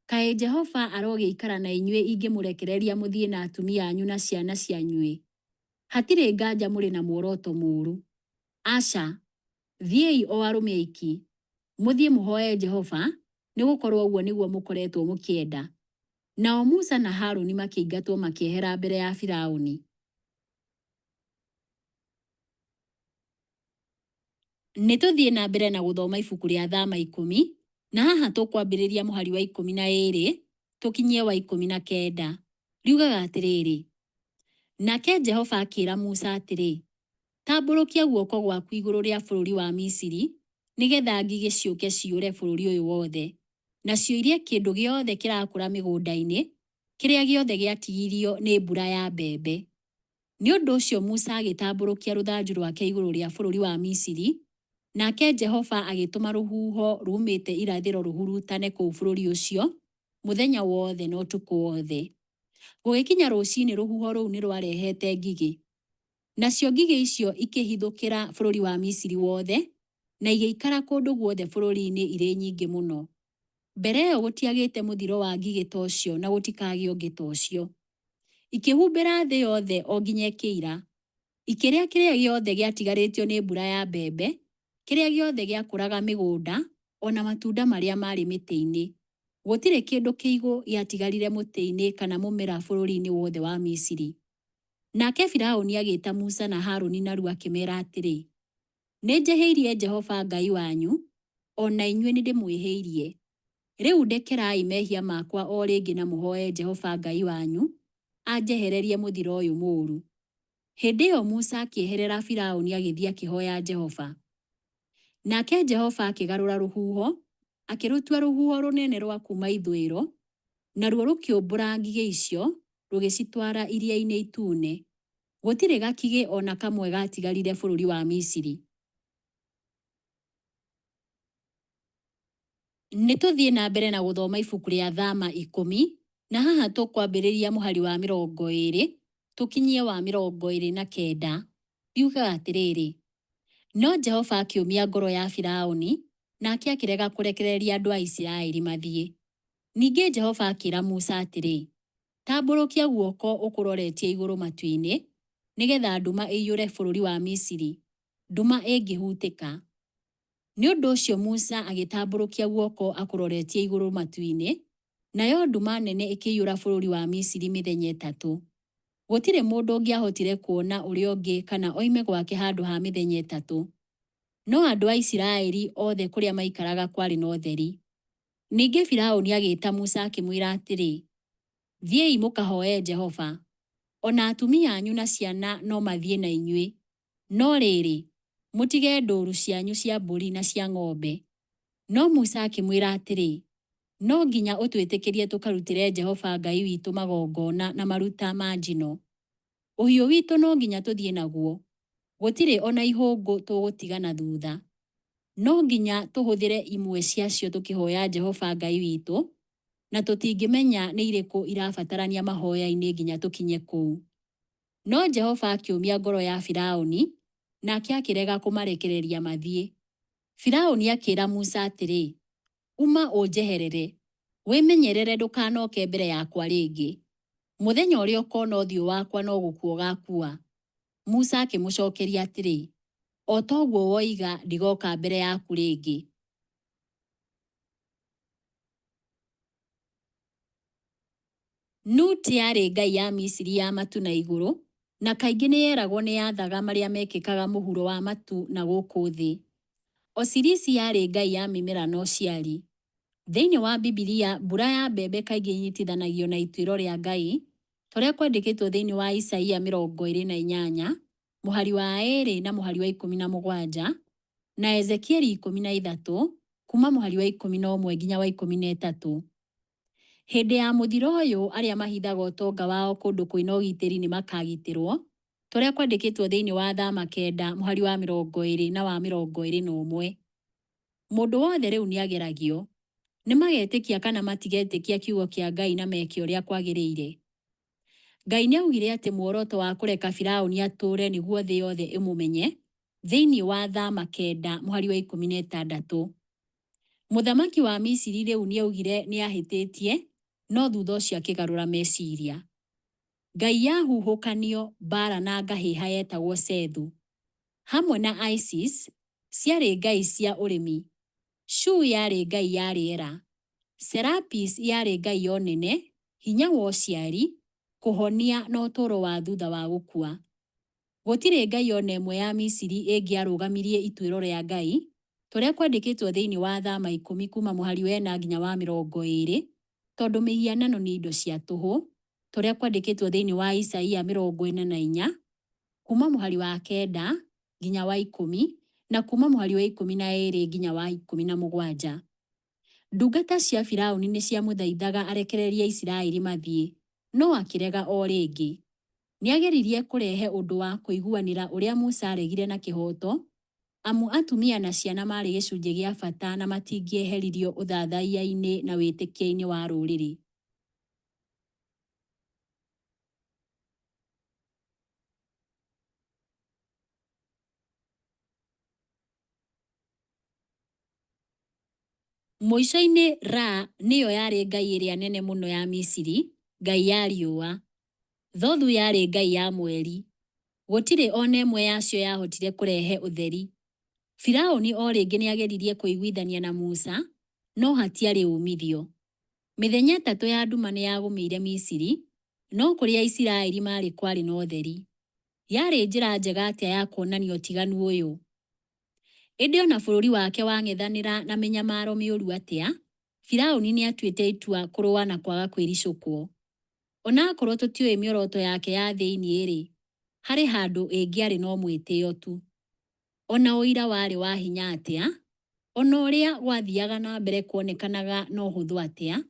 kaĩ Jehova arogĩikara na inyuĩ ingĩmũrekereria mũthiĩ na atumia anyu na ciana cianyu-ĩ! Hatirĩ nganja mũrĩ na muoroto mũũru. Aca, thiĩi o arũme oiki, mũthiĩ mũhoe Jehova, nĩ gũkorũo ũguo nĩguo mũkoretwo mũkĩenda. Nao Musa na Haruni makĩingatwo makĩehera mbere ya Firauni. Nĩ tũthiĩ na mbere na gũthoma ibuku rĩa Thama 10, na haha tũkwambĩrĩria mũhari wa 12 tũkinyie wa 19. Riugaga atĩrĩrĩ, Nake Jehova akĩĩra Musa atĩrĩ, Tambũrũkia guoko gwaku igũrũ rĩa bũrũri wa Misiri, nĩgetha ngigĩ ciũke ciyũre bũrũri ũyũ wothe, nacio irĩe kĩndũ gĩothe kĩrakũra mĩgũnda-inĩ, kĩrĩa gĩothe gĩatigirio nĩ mbura ya mbembe. Nĩ ũndũ ũcio Musa agĩtambũrũkia rũthanju rwake igũrũ rĩa bũrũri wa Misiri, nake Jehova agĩtũma rũhuho ruumĩte irathĩro rũhurutane kũu bũrũri ũcio mũthenya wothe na ũtukũ wothe. Gũgĩkinya rũcinĩ rũhuho rũu nĩ rwarehete ngigĩ. Nacio ngigĩ icio ikĩhithũkĩra bũrũri wa Misiri wothe, na igĩikara kũndũ guothe bũrũri-inĩ irĩ nyingĩ mũno. Mbere ĩyo gũtiagĩte mũthiro wa ngigĩ ta ũcio na gũtikagĩa ũngĩ ta ũcio. Ikĩhumbĩra thĩ yothe o nginya ĩkĩira. Ikĩrĩa kĩrĩa gĩothe gĩatigarĩtio nĩ mbura ya mbembe, kĩrĩa gĩothe gĩakũraga mĩgũnda, o na matunda marĩa maarĩ mĩtĩ-inĩ. Gũtirĩ kĩndũ kĩigũ gĩatigarire mũtĩ-inĩ kana mũmera bũrũri-inĩ wothe wa Misiri. Nake Firaũni agĩĩta Musa na Harũni narua akĩmeera atĩrĩ, Nĩnjĩhĩirie Jehova Ngai wanyu, o na inyuĩ nĩndĩmwĩhĩirie. Rĩu ndekerai mehia makwa o rĩngĩ na mũhooe Jehova Ngai wanyu anjehererie mũthiro ũyũ mũũru. Hĩndĩ ĩyo Musa akĩeherera Firaũni agĩthiĩ akĩhooya Jehova. Nake Jehova akĩgarũra rũhuho, akĩrũtua rũhuho rũnene rwa kuuma ithũĩro, naruo rũkĩũmbũra ngigĩ icio, rũgĩcitwara Iria-inĩ Itune. Gũtirĩ gakigĩ o na kamwe gaatigarire bũrũri wa Misiri. Nĩ tũthiĩ na mbere na gũthoma ibuku rĩa Thama 10, na haha tũkwambĩrĩria mũhari wa 20 tũkinyie wa 29. Riugaga atĩrĩrĩ, No Jehova akĩũmia ngoro ya Firauni, nake akĩrega kũrekereria andũ a Isiraeli mathiĩ. Ningĩ Jehova akĩra Musa atĩrĩ, Tambũrũkia guoko ũkũroretie igũrũ matu-inĩ, nĩgetha nduma ĩiyũre bũrũri wa Misiri, nduma ĩngĩhutĩka. Nĩ ũndũ ũcio Musa agĩtambũrũkia guoko akũroretie igũrũ matu-inĩ, nayo nduma nene ĩkĩiyũra bũrũri wa Misiri mĩthenya ĩtatũ. Gũtirĩ mũndũ ũngĩahotire kuona ũrĩa ũngĩ kana oime gwake handũ ha mĩthenya ĩtatũ. No andũ a Isiraeli othe kũrĩa maaikaraga kwarĩ na ũtheri. Ningĩ Firaũni agĩĩta Musa akĩmwĩra atĩrĩ, Thiĩi mũkahooe Jehova. O na atumia anyu na ciana no mathiĩ na inyuĩ, no rĩrĩ, mũtige ndũũru cianyu cia mbũri na cia ng'ombe. No Musa akĩmwĩra atĩrĩ, No nginya ũtwĩtĩkĩrie tũkarutĩre Jehova Ngai witũ magongona na maruta ma njino. Ũhiũ witũ no nginya tũthiĩ naguo, gũtirĩ o na ihũngũ tũgũtiga na thuutha. No nginya tũhũthĩre imwe ciacio tũkĩhooya Jehova Ngai witũ, na tũtingĩmenya nĩ irĩkũ irabatarania mahooya-inĩ nginya tũkinye kũu. No Jehova akĩũmia ngoro ya Firaũni, nake akĩrega kũmarekereria mathiĩ. Firaũni akĩĩra Musa atĩrĩ, Uma ũnjeherere! Wĩmenyerere ndũkanooke mbere yakwa rĩngĩ! Mũthenya ũrĩa ũkoona ũthiũ wakwa no gũkua ũgaakua. Musa akĩmũcookeria atĩrĩ, O ta ũguo woiga, ndigooka mbere yaku rĩngĩ. Nut yarĩ ngai ya Misiri ya matu na igũrũ, na kaingĩ nĩ yeragwo nĩ yathaga marĩa mekĩkaga mũhuro wa matu na gũkũ thĩ. Osirisi yarĩ ngai ya mĩmera na ũciari. Thĩinĩ wa Bibilia, mbura ya mbembe kaingĩ ĩnyitithanagio na ituĩro rĩa Ngai, ta ũrĩa kwandĩkĩtwo thĩinĩ wa Isaia 28, mũhari wa 2 na mũhari wa 17, na Ezekieli 13, kuuma mũhari wa 11 nginya wa 13. Hĩndĩ ya mũthiro ũyũ, arĩa mahithaga ũtonga wao kũndũ kwĩ na ũgitĩri nĩ makaagitĩrũo, ta ũrĩa kwandĩkĩtwo thĩinĩ wa Thama 9 mũhari wa 20 na wa 21. Mũndũ wothe rĩu nĩ ageragio. Nĩ magetĩkia kana matigetĩkia kiugo kĩa Ngai na meke ũrĩa kwagĩrĩire. Ngai nĩ augire atĩ muoroto wa kũreka Firaũni atũũre nĩguo thĩ yothe ĩmũmenye, thĩinĩ wa Thama 9 mũhari wa 16. Mũthamaki wa Misiri rĩu nĩaugire nĩahĩtĩtie, no thutha ũcio akĩgarũra meciria. Ngai ya huhũkanio, mbaara na ngahĩha yetagwo Sethu. Hamwe na Isis, ciarĩ ngai cia ũrĩmi. Shu yarĩ ngai ya rĩera. Serapis yarĩ ngai ya ũnene, hinya wa ũciari, kũhonia, na ũtũũro wa thutha wa gũkua. Gũtirĩ ngai o na ĩmwe ya Misiri ĩngĩarũgamirie ituĩro rĩa Ngai, ta ũrĩa kwandĩkĩtwo thĩinĩ wa Thama 10 kuuma mũhari wa 4 nginya wa 20, tondũ mĩhianano nĩ indo cia tũhũ, ta ũrĩa kwandĩkĩtwo thĩinĩ wa Isaia 44 kuuma mũhari wa 9 nginya wa 10, na kuuma mũhari wa 12 nginya wa 17. Ndungata cia Firauni nĩ ciamũthaithaga arekererie Aisiraeli mathiĩ, no akĩrega o rĩngĩ. Nĩ aageririe kũrehe ũndũ wa kũiguanĩra ũrĩa Musa aaregire na kĩhooto, amu atumia na ciana maarĩ gĩcunjĩ gĩa bata na matingĩeheririo ũthathaiya-inĩ na wĩtĩkio-inĩ wa rũrĩrĩ. Mũico-inĩ Ra nĩyo yarĩ ngai ĩrĩa nene mũno ya Misiri, ngai ya riũa. Thothu yarĩ ngai ya mweri. Gũtirĩ o na ĩmwe yacio yahotire kũrehe ũtheri. Firauni o rĩngĩ nĩ aageririe kũiguithania na Musa, no hatiarĩ uumithio. Mĩthenya ĩtatũ ya nduma nĩ yagũmĩire Misiri, no kũrĩa Aisiraeli maarĩ kwarĩ na ũtheri. Yarĩ njĩra njega atĩa ya kuonania ũtiganu ũyũ! Ĩndĩ o na bũrũri wake wang'ethanĩra na mĩnyamaro mĩũru atĩa, Firauni nĩ aatuĩte itua kũrũa na kwaga kwĩricũkwo. O na akorũo tũtiũĩ mĩoroto yake ya thĩinĩ-rĩ, harĩ handũ ĩngĩarĩ no mwĩtĩo tu. O na ũira warĩ wa hinya atĩa, o na ũrĩa gwathiaga na mbere kuonekanaga na ũhũthũ atĩa,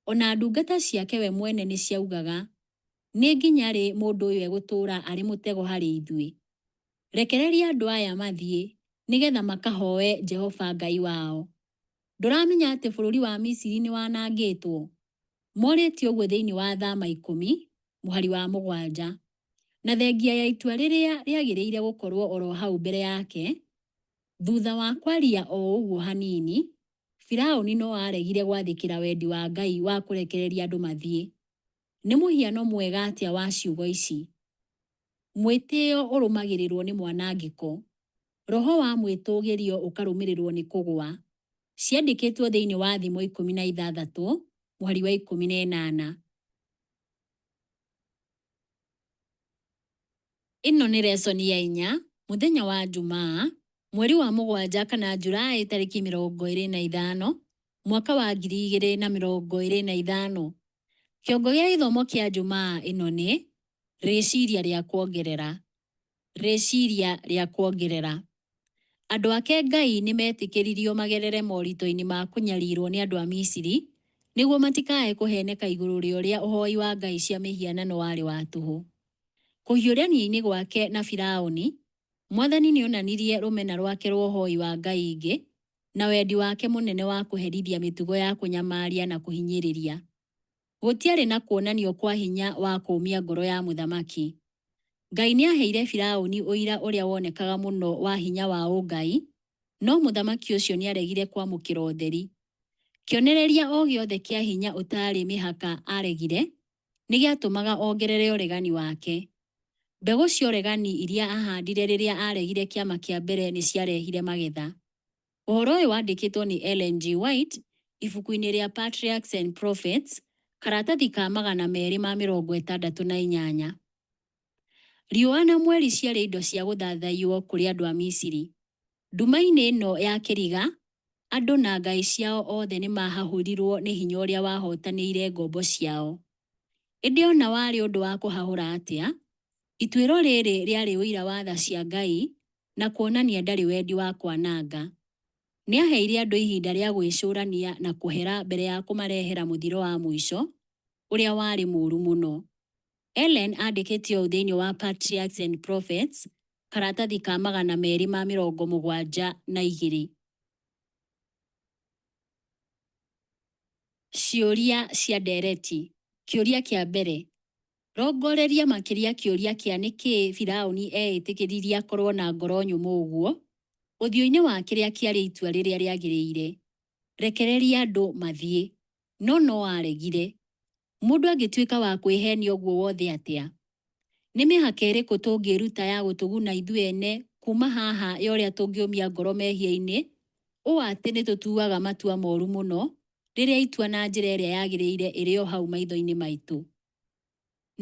o na ndungata ciake we mwene nĩ ciaugaga, Nĩ nginya rĩ mũndũ ũyũ egũtũũra arĩ mũtego harĩ ithuĩ? Rekereria andũ aya mathiĩ, nĩ getha makahoe Jehova Ngai wao. Ndũramenya atĩ bũrũri wa Misiri nĩ wanangĩtwo? Morĩtie ũguo thĩinĩ wa Thama 10, mũhari wa 7. Na thengia ya itua rĩrĩa rĩagĩrĩire gũkorũo oro hau mbere yake, thutha wa kwaria o ũguo hanini, Firauni no aaregire gwathĩkĩra wendi wa Ngai wa kũrekereria andũ mathiĩ. Nĩ mũhiano mwega atĩa wa ciugo ici! Mwĩtĩo ũrũmagĩrĩrũo nĩ mwanangĩko, roho wa mwĩtũũgĩrio ũkarũmĩrĩrũo nĩ kũgũa. Ciandĩkĩtwo thĩinĩ wa Thimo 16, mũhari wa 18. Ĩno nĩ lesson ya inya, mũthenya wa Njumaa, mweri wa mũgwanja kana Julaĩ tarĩki 25, mwaka wa 2025. Kĩongo gĩa gĩthomo kĩa Njumaa ĩno nĩ, Rĩciria rĩa kuongerera. Rĩciria rĩa kuongerera. Andũ ake Ngai nĩ metĩkĩririo magerere moritũ-inĩ ma kũnyarirũo nĩ andũ a Misiri nĩguo matikae kũheeneka igũrũ rĩa ũrĩa ũhoi wa ngai cia mĩhianano warĩ wa tũhũ. Kũhiũrania-inĩ gwake na Firauni, Mwathani nĩ onanirie rũmena rwake rwa ũhoi wa ngai ingĩ na wendi wake mũnene wa kũherithia mĩtugo ya kũnyamaria na kũhinyĩrĩria. Gũtiarĩ na kuonanio kwa hinya wa kũũmia ngoro ya mũthamaki. Ngai nĩ aaheire Firauni ũira ũrĩa wonekaga mũno wa hinya wa ũngai, no mũthamaki ũcio nĩ aaregire kwamũkĩra ũtheri. Kĩonereria o gĩothe kĩa hinya ũtaarĩ mĩhaka aaregire, nĩ gĩatũmaga ongerere ũregani wake. Mbegũ cia ũregani iria aahandire rĩrĩa aaregire kĩama kĩa mbere nĩ ciarehire magetha. Ũhoro ũyũ wandĩkĩtwo nĩ Ellen G. White ibuku-inĩ rĩa Patriarchs and Prophets, karatathi ka 268. Riũa na mweri ciarĩ indo cia gũthathaiyo kũrĩ andũ a Misiri. Nduma-inĩ ĩno ya kĩriga, andũ na ngai ciao othe nĩ maahahũrirũo nĩ hinya ũrĩa wahootanĩire ngombo ciao. Ĩndĩ o na warĩ ũndũ wa kũhahũra atĩa, ituĩro rĩrĩ rĩarĩ ũira wa tha cia Ngai na kuonania ndarĩ wendi wa kwananga. Nĩ aaheire andũ ihinda rĩa gwĩcũrania na kũhera mbere ya kũmarehera mũthiro wa mũico ũrĩa warĩ mũũru mũno. Ellen andĩkĩte ũũ thĩinĩ wa Patriarchs and Prophets, karatathi ka 272. Ciũria cia ndereti. Kĩũria kĩa mbere. Rongoreria makĩria kĩũria kĩa nĩ kĩĩ Firauni eĩtĩkĩririe akorũo na ngoro nyũmũ ũguo, ũthiũ-inĩ wa kĩrĩa kĩarĩ itua rĩrĩa rĩagĩrĩire, rekereria andũ mathiĩ. No no aaregire. Mũndũ angĩtuĩka wa kwĩhenia ũguo wothe atĩa? Nĩ mĩhaka ĩrĩkũ tũngĩĩruta ya gũtũguna ithuĩ ene kuuma haha ya ũrĩa tũngĩũmia ngoro mehia-inĩ ũũ atĩ nĩ tũtuaga matua moru mũno rĩrĩa itua na njĩra ĩrĩa yagĩrĩire ĩrĩ o hau maitho-inĩ maitũ?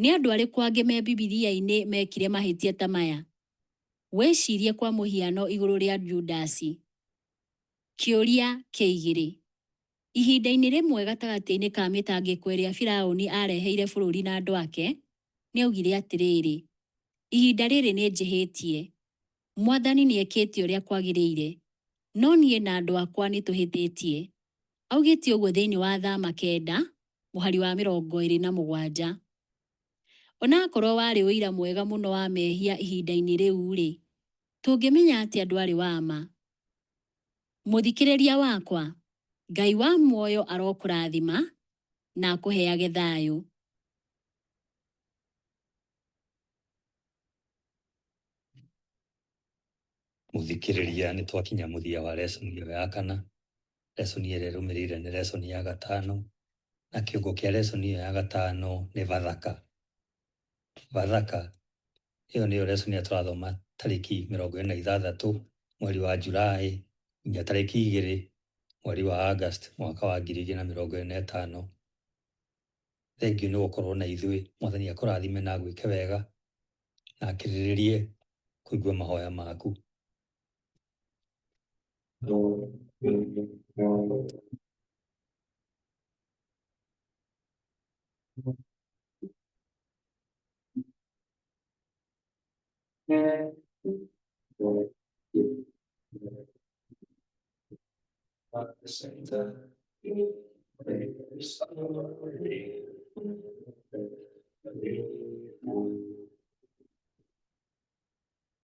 Nĩ andũ arĩkũ angĩ me Bibilia-inĩ mekire mahĩtia ta maya? Wĩcirie kwa mũhiano igũrũ rĩa Judasi. Kĩũria kĩa igĩrĩ. Ihinda-inĩ rĩmwe gatagatĩ-inĩ ka mĩtangĩko ĩrĩa Firauni aareheire bũrũri na andũ ake, nĩ augire atĩrĩrĩ, Ihinda rĩrĩ nĩ njĩhĩtie. Mwathani nĩ ekĩte ũrĩa kwagĩrĩire, no niĩ na andũ akwa nĩ tũhĩtĩtie. Augĩte ũguo thĩinĩ wa Thama 9, mũhari wa 27. Onakorwo warĩ ũira mwega mũno wa mehia ihinda-inĩ rĩu-rĩ, tũngĩmenya atĩa ndwarĩ wa ma? Mũthikĩrĩria wakwa, Ngai wa muoyo arokũrathima na akũheage thayũ. Mũthikĩrĩria, nĩ twakinya mũthia wa lesson ĩyo ya kana. Lesson ĩrĩa ĩrũmĩrĩire nĩ lesson ya gatano, na kĩongo kĩa lesson ĩyo ya gatano nĩ Bathaka. Bathaka ĩyo nĩyo lesson ĩrĩa tũrathoma tarĩki 26 mweri wa Julaĩ nginya tarĩki 2 mweri wa August mwaka wa 2025. Thengiũ nĩ gũkorwo na ithuĩ. Mwathani akũrathime na agwĩke wega na akĩrĩrĩrie kũigua mahoya maku.